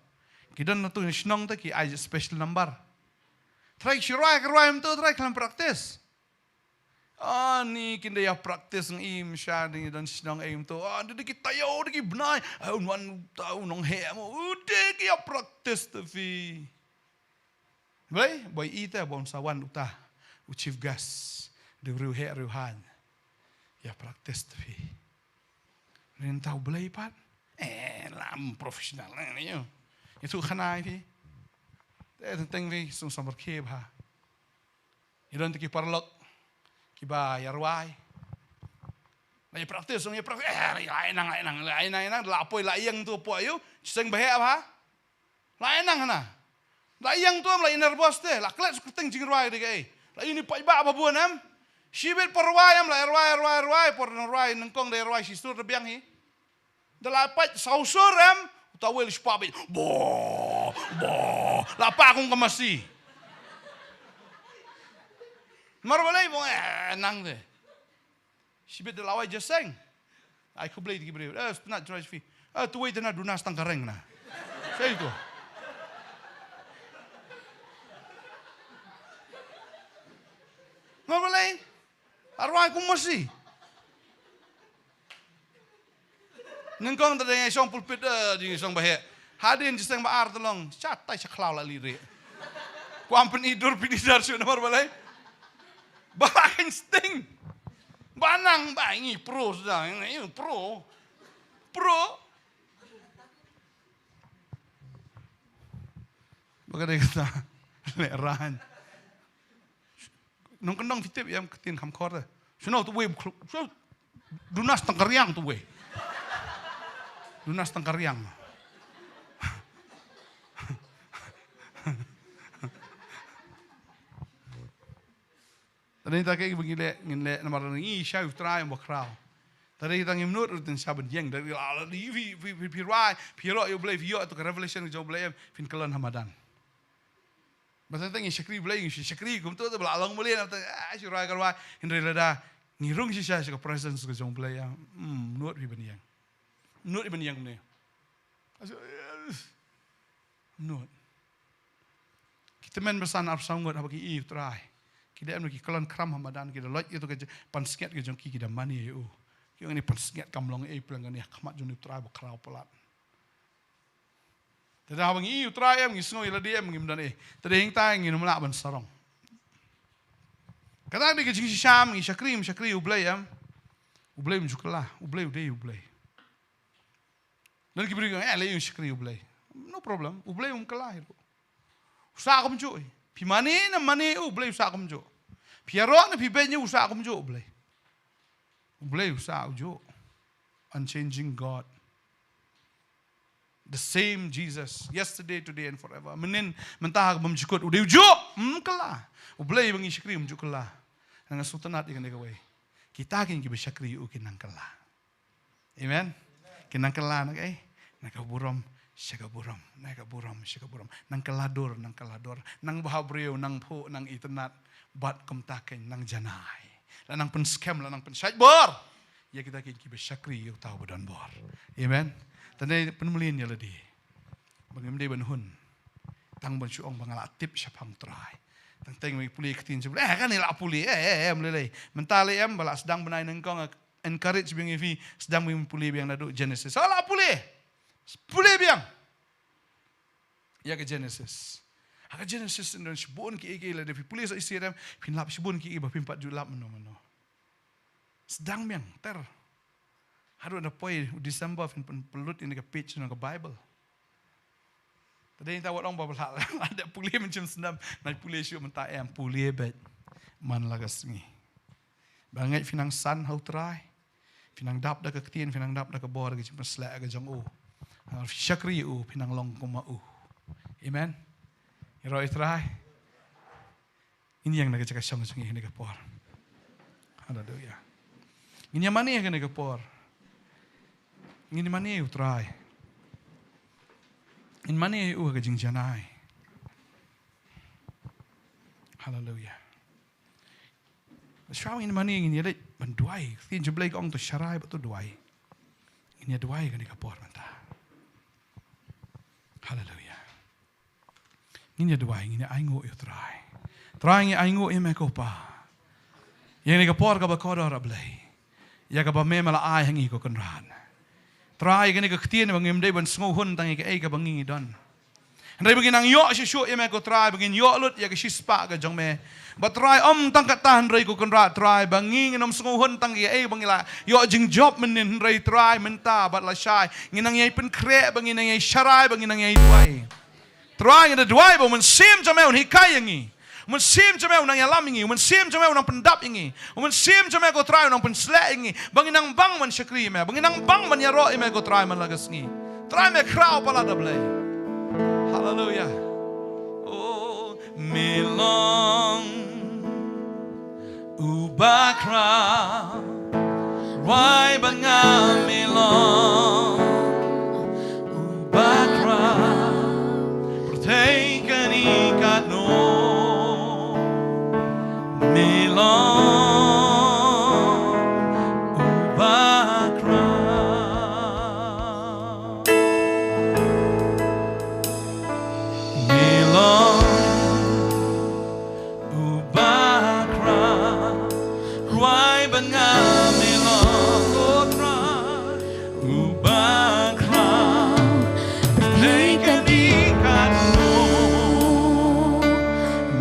ki don na tu shnong te ki ai special number. Trai ki rwai, ki rwai mynta trai khlem practice. Ani kin da ïa practice ngi im sha ngi don shnong ei mynta. Ah, da ki taïew, da ki bnai. Ah, un wan ta u nongheh mo. U dei ki ïa practice te phi. Blei, ba ïohi te ba un sa wan uta u chief guest, da u riewheh riewhaiñ. Ïa practice te phi. Nangta U Blei pat. Eh, lam professional, eh, ni ïoh. Ïathuh khana ïa phi. Te teng teng phi sngewsih markhie bha. Ïa don te ki paralok kiba ïa rwai. La ïa practice, ïa practice. Eh, la ïa nang, la ïa nang, la ïa nang, la poi la ïeng tu poi ïoh. Seng ba heh bha. La ïa nang hana. La ïeng tu em la ïa nervous te, la klet shu kyrteng jingrwai de kaei. La ïa ni paidbah ba bun em. Shibit por rwai em la ïa rwai, rwai, rwai, por nang rwai nyngkong de rwai shi sur de biang hi. Da la pait saw sur em, uta wel shpa beit. Bo, bo. La pa kum ka masi. Mar balei bo, eh, nang de. Shibit da la wai jaseng. Ai khublei ki briew. Eh, stunat jroi fi. Eh, tu wei tena dunas tang kareng na. Sei tu. Mar balei. Arwai kum masi. Nyngkong te dang ïa shong pulpit, eh, dang ïa shong ba heh. Hadien jingïaseng ba ar te long, sha tai sha khlaw la lire. Kwah pyn-i dur pyn-i dar shu namar balei. Ba la kein sting. Ba nang ba ngi pro sdang, ngi pro. Pro. Ba ka dei kata. Lehrain. Nongkyndong phi tip ïa ka ktien kham khor te. Shano tu wei, shano, dunas tang ka riang tu wei. Dunas tang ka riang. Tadi ta ke ba ngi leh, ngin leh namar ngi shai U Trai ba khraw. Tadi ta ngim nud rutin shaban ïeng da la la di phi phi phi phi rwai, phi ïoh ïa U Blei, phi ïoh tu ka revelation jong U Blei em, phin kyllon ha madan. Ba tang tang ngi shakri Blei, ngi shakri kumto te ba la long Blei na ta, ah, shi rwai ka rwai, hynrei lada ngi rung shisha sha ka presence ka jong Blei, ah, hmm, nud phi ban ïeng. Nud phi ban ïeng ne. Nud. Ki tymmen basan arphew saw ngut haba ki ïohi U Trai. Ki da em ki kyllon khram ha madan, ki da loit ïa tu ka pansngiat ka jong ki, ki da mane ïa u. Ki ong ne pansngiat kam long ei pleng kane ha khmat jong U Trai ba khraw palat. Te da haba ngi ïohi U Trai em, ngi sngew ïa lade em, ngim don ei. Te da hangta ngin ym lah ban sarong. Kata dei ka jingshisha, ngi shakri, ngim shakri U Blei em. U Blei um ju kylla, U Blei u dei U Blei. Don ki briew ki ong, eh, lei ïa u shakri U Blei. No problem, U Blei um kylla hi ruh. U sah kumjuh hi. Phi mane ne mane U Blei u sah kumjuh. Phi ïaroh ne phi beiñ U sah kumjuh U Blei. U Blei u sah u juh. Unchanging God. The same Jesus, yesterday, today and forever. Mynnin, mynta ha ka bymjukut, u dei u juh, um kylla. U Blei ba ngi shakri um ju kylla. Nga sngewtynnat ïa kane kawei. Kita kin kiba shakri ïa u kin nang kylla. Amen. Kin nang kylla na kaei? Na ka burom sha ka burom, na ka burom sha ka burom. Nang kylla dur, nang kylla dur. Nang bha briew, nang phuh, nang itynnat. Bad kumta kin nang janai. La nang pynskhem, la nang pynshait bor. Ïa kita kin kiba shakri ïa uta uba don bor. Amen. Te ngi pynmlien ïa lade. Ba ngim dei ban hun. Tang ban shu ong ba nga la tip shaphang Trai. Tang teng ba ngi pule ktien sha U Blei. Eh, kane la pule. Eh, eh, eh, ym lei lei. Mynta lei em ba la sdang bnai nyngkong, encourage biang ïa phi, sdang biang pule biang naduh Genesis. Ha la pule. Pule biang. Ïa ka Genesis. Ha ka Genesis ngi don shibun kiei kiei lada phi pule sa i sirem, phin lap shibun kiei ba phim pat ju lap mano mano. Sdang biang ter. Haduh da poi u December phin pynlut ïa kane ka page na ka Bible. Te dei nangta wat ong ba la, la dep pule mynshem snem, ngan pule shuh mynta em, pule beit man la ka sngi. Ba ngeit phi nang san ha u Trai. Phi nang dap da ka ktien, phi nang dap da ka bor, ka jingpynshlur ka jong u. Ha, phi shakri u, phi nang long kum ma u. Amen. Ïaroh ïa u Trai. Ngin ïeng na ka jaka shong jong ngi ha kane ka por. Haleluya. Ngin ïa mane ha kane ka por. Ngin ïa mane ïa u Trai. Ngin mane ïa u ha ka jingjanai. Haleluya. Shuwa ngin mane ngin ïa leit ban duwai. Ktien jong u Blei ka ong to sharai bad to duwai. Ngin ïa duwai ha kane ka por mynta. Haleluya. Ngin ïa duwai, ngin ïa ainguh ïa u Trai. Trai, ngi ainguh ïa me ko Pa. Ïa kane ka por kaba kordor ah Blei. Ïa kaba me me la ai ha ngi ko Kynrad. Trai, ïa kane ka ktien ba ngim dei ban sngewhun tang ïa kaei kaba ngi ngi don. Hynrei ba ngin nang ïoh shuh shuh ïa me ko Trai, ba ngin ïoh lut ïa ka shispah ka jong me. Bad Trai, ym tang katta hynrei ko Kynrad Trai, ba ngi ngin ym sngewhun tang ïa kaei ba ngi la ïoh jingjop mynnin, hynrei Trai mynta bad lashai ngin nang ïai pynkhreh, ba ngin nang ïai sharai, ba ngin nang ïai duwai. Trai, ngi da duwai ba u Mynsiem jong me un hikai ïa ngi. U Mynsiem jong me un nang ïalam ïa ngi. U Mynsiem jong me un nang pyndap ïa ngi. U Mynsiem jong me ko Trai un nang pynshlur ïa ngi. Ba ngin nang bang ban shakri ïa me. Ba ngin nang bang ban ïaroh ïa me ko Trai man la ka sngi. Trai, me khraw palat ah Blei. Haleluya. Oh, me long uba khraw, rwai bad nga me long uba khraw, pyrthei kane katno me long uba khraw. Me long uba khraw, rwai bad nga me long, ko Trai, uba khraw. Pyrthei kane katno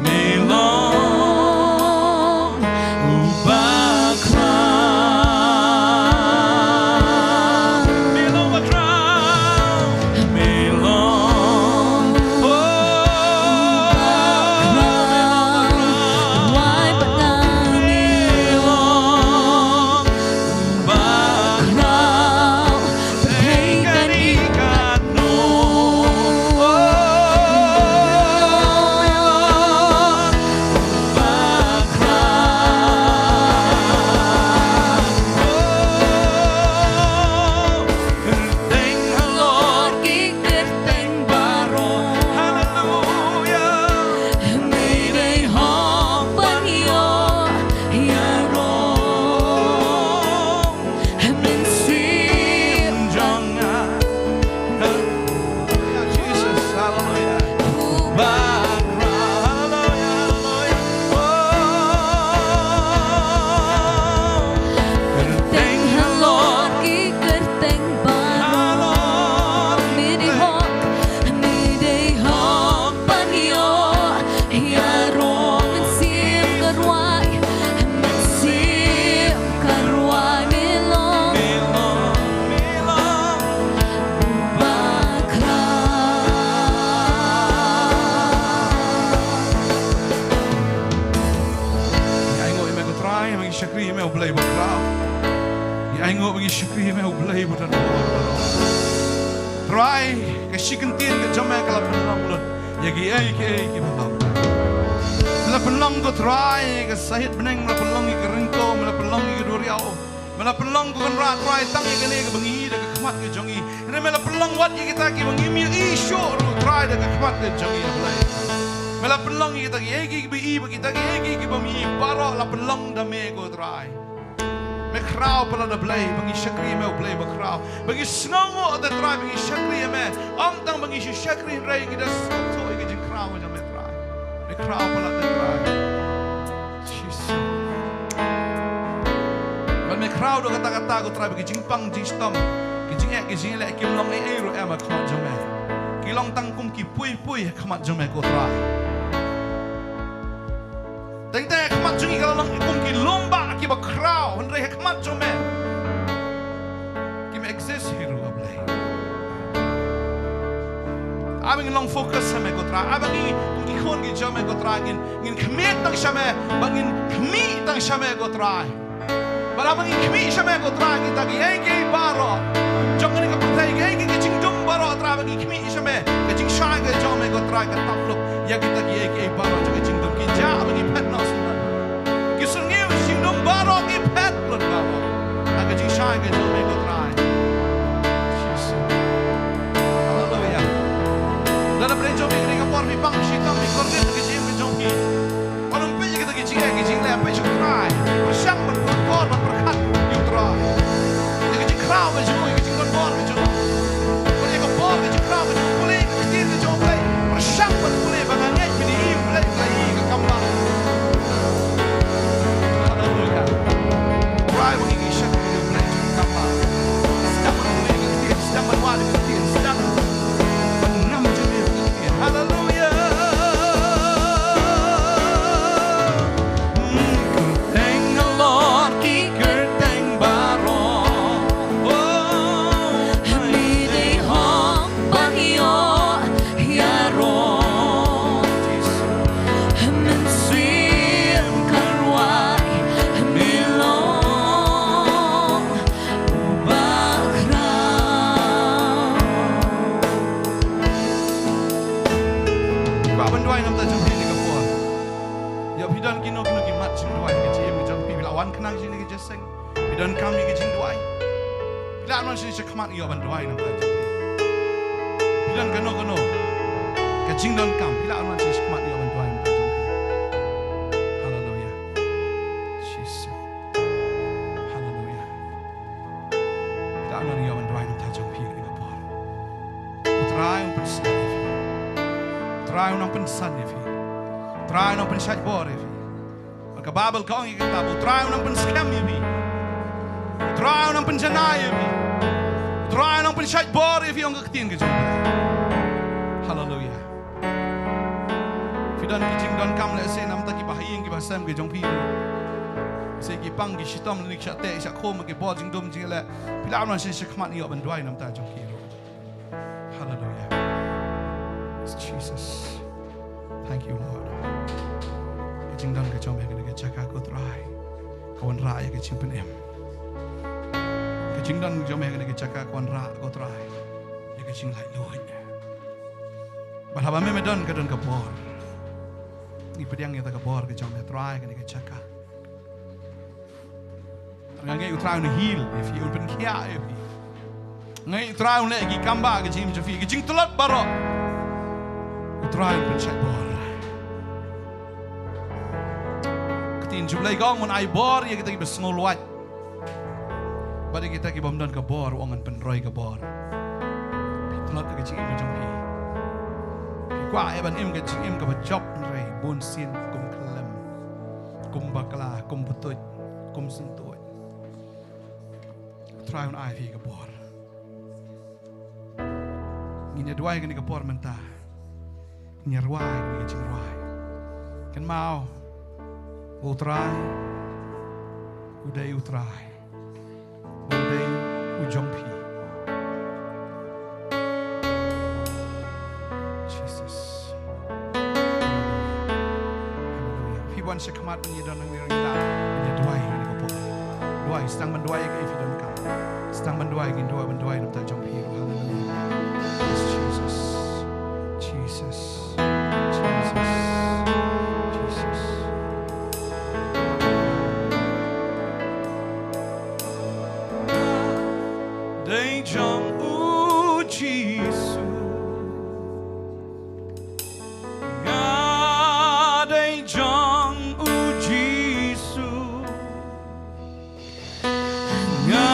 me long uba khraw. Me long uba khraw. Me long, oh, me long uba khraw. Rwai bad nga me long uba khraw. Pyrthei kane katno, oh, me long uba khraw. Oh, kyrteng halor ki kyrteng baroh. Haleluya. Me dei hok ban ïoh ïaroh. Mynsiem jong nga. Haleluya, Jesus, haleluya. Uba khraw, haleluya, haleluya. Oh. Kyrteng halor ki kyrteng baroh. Me dei hok, me dei hok ban ïoh ïaroh. Mynsiem ka rwai, mynsiem ka rwai, me long, me long, me long uba khraw. Ngi ainguh ïa me ko Trai, ba ngi shakri ïa me U Blei uba khraw. Ngi ainguh ba ngi shakri ïa me U Blei uba don bor baroh. Trai, ka shi kyntien ka jong me ka la pynlong lut ïa kiei kiei kiba la. Me la pynlong ko Trai ka sahit bneng, me la pynlong ïa ka ryngkew, me la pynlong ïa ka duriaw. Me la pynlong ko Kynrad Trai tang ïa kane kaba ngi ïohi da ka khmat ka jong ngi. Hynrei me la pynlong wat ïa kita kiba ngim ïohi shuh ruh Trai da ka khmat ka jong ngi, A Blei. Me la pynlong ïa kita kiei kiei kiba i bad kita kiei kiei kiba ym i, baroh la pynlong da me ko Trai. Me khraw palat, A Blei, ba ngi shakri ïa me, U Blei ba khraw. Ba ngi sngewnguh te Trai ba ngi shakri ïa me. Ym tang ba ngi shu shakri hynrei ngi da sngewthuh ïa ka jingkhraw jong me Trai. Me khraw palat te Trai. Jisu. Bad me khraw da kata kata ko Trai ba ki jingpang jingshitom, ki jingeh ki jingeh kim long ei ei ruh em ha khmat jong me. Ki long tang kum ki pui pui ha khmat jong me ko Trai. Teng teng ha khmat jong ngi ka la long kum ki lum ba ki bakhraw hynrei ha khmat jong me kim exist hi ruh, A Blei. Ai ba ngin long focus ha me ko Trai. Ai ba ngi, ki khun ki jong me ko Trai, ngin, ngin khmih tang sha me, ba ngin khmih tang sha me ko Trai. Ba la ba ngin khmih sha me ko Trai, kita kiei kiei baroh jong kane ka pyrthei, kiei kiei ki jingdum baroh Trai, ba ngin khmih sha me. Ka jingshai ka jong me ko Trai ka tap lup ïa kita kiei kiei baroh jong ka jingdum, ki jah ba ngi phet noh sngewbha. Ki sngewbha jingdum baroh ki phet lut baroh. Ha ka jingshai ka jong me ko Trai. Jisu. Haleluya. Lada phi jong phi kane ka por phi pang shitom phi kordit ka jingim ka jong phi. Wat ym peit ïa kita ki jingeh ki jingleh, peit sha u Trai. Pyrshang ban pyrkhat ban pyrkhat ïa u Trai. Ïa ka jingkhraw ka jong u, ïa ka jingdon bor ka jong u. Peit ïa ka bor ka jingkhraw ka jong u, pule ïa ka ktien ka jong u Blei. Pyrshang ban pule ba nga ngeit phin ïohi u Blei, phin ïohi ka kam ba. Haleluya. Trai ba ngi ïohi sha ka ktien u Blei jong u kam ba. Sdang ban pule ïa ka ktien, sdang ban wad ïa ka ktien, sdang ban ngam jingim ïa ka ktien. Haleluya. Kyrteng halor ki kyrteng baroh. Oh, me dei hok ban ïoh ïaroh. Mynsiem ka rwai me long u bakhraw. Kwah ban duwai namar jong phi kane ka por. Ïa phi don kino kino ki mat jingduwai ha ka jingim jong phi, phi la wan khnang sha kane ka jingïaseng. Phi donkam ïa ka jingduwai. Phi lah ban wan sha khmat, ïoh ban duwai namar jong phi. Phi don kano kano ka jingdonkam, phi lah ban wan sha khmat, ïoh ban duwai namar jong phi. Haleluya. Jisu. Haleluya. Phi lah ban wan ïoh ban duwai namar jong phi kane ka por. U Trai un pynsngew ïa phi. U Trai un nang pynsan ïa phi. U Trai un nang pynshait bor ïa phi. Bad ka Baibl ka ong ïa kata ba U Trai un nang pynskhem ïa phi. U Trai un nang pynjanai ïa phi. U Trai un nang pynshait bor ïa phi, ong ka ktien ka jong U Blei. Haleluya. Phi don ki jingdonkam lehse namar ki bahaïing ki bahasem ki jong phi. Lehse ki pang ki shitom lane ki shah teh shah khum ki bor jingdum jingeh. Phi lah ban wan sha khmat, ïoh ban duwai namar jong phi. Haleluya. Yes, Jesus. Thank you, Lord. Ka jingdon ka jong me ha kane ka jaka ko Trai, ka wanrah ïa ka jingpynim. Ka jingdon ka jong me ha kane ka jaka ka wanrah ko Trai ïa ka jinglaitluid. Bad haba me me don ka don ka bor. Ngi pdiang ïa kata ka bor ka jong me Trai ha kane ka jaka. Nga ngeit U Trai un heal ïa phi, un pynkhiah ïa phi. Nga ngeit U Trai un leh ki kam ba ka jingim jong phi, ki jingtlot baroh. U Trai un pynshait bor. Ka ktien jong U Blei ka ong un ai bor ïa kita kiba sngewlwait. Bad ïa kita ki bym don ka bor, u ong ngan pynroi ka bor. Phi tlot ka jingim ka jong phi. Phi kwah ïa ban im ka jingim kaba jop, hynrei bun sien kum khlem, kum bakla, kum btuid, kum syntuid. U Trai un ai phi ka bor. Ngin ïa duwai kane ka por mynta. Ngin ïa rwai kane ka jingrwai. Kynmaw, U Trai u dei U Trai, u dei u jong phi. Jesus. Haleluya. Phi wan sha khmat, ngi don ngi rang da. Ngi duwai ngi ka por. Duwai, sdang ban duwai ïa ka, phi donkam. Sdang ban duwai, ngin duwai ban duwai namar jong phi. Haleluya. Yes, Jesus. Jesus. Jesus. Jesus. Dei jong U Jisu. Nga dei jong U Jisu. Nga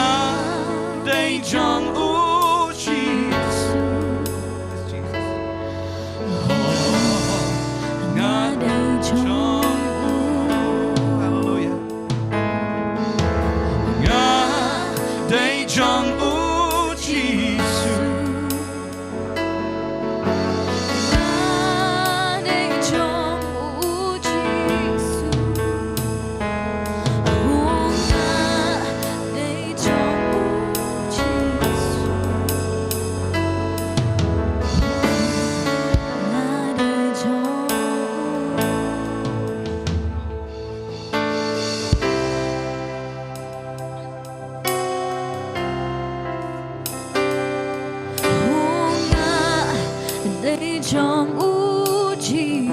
dei jong U Jisu. Oh, nga dei jong U. Haleluya. Nga dei jong U Jisu. Nga dei jong U Jisu. U jong u Jisu.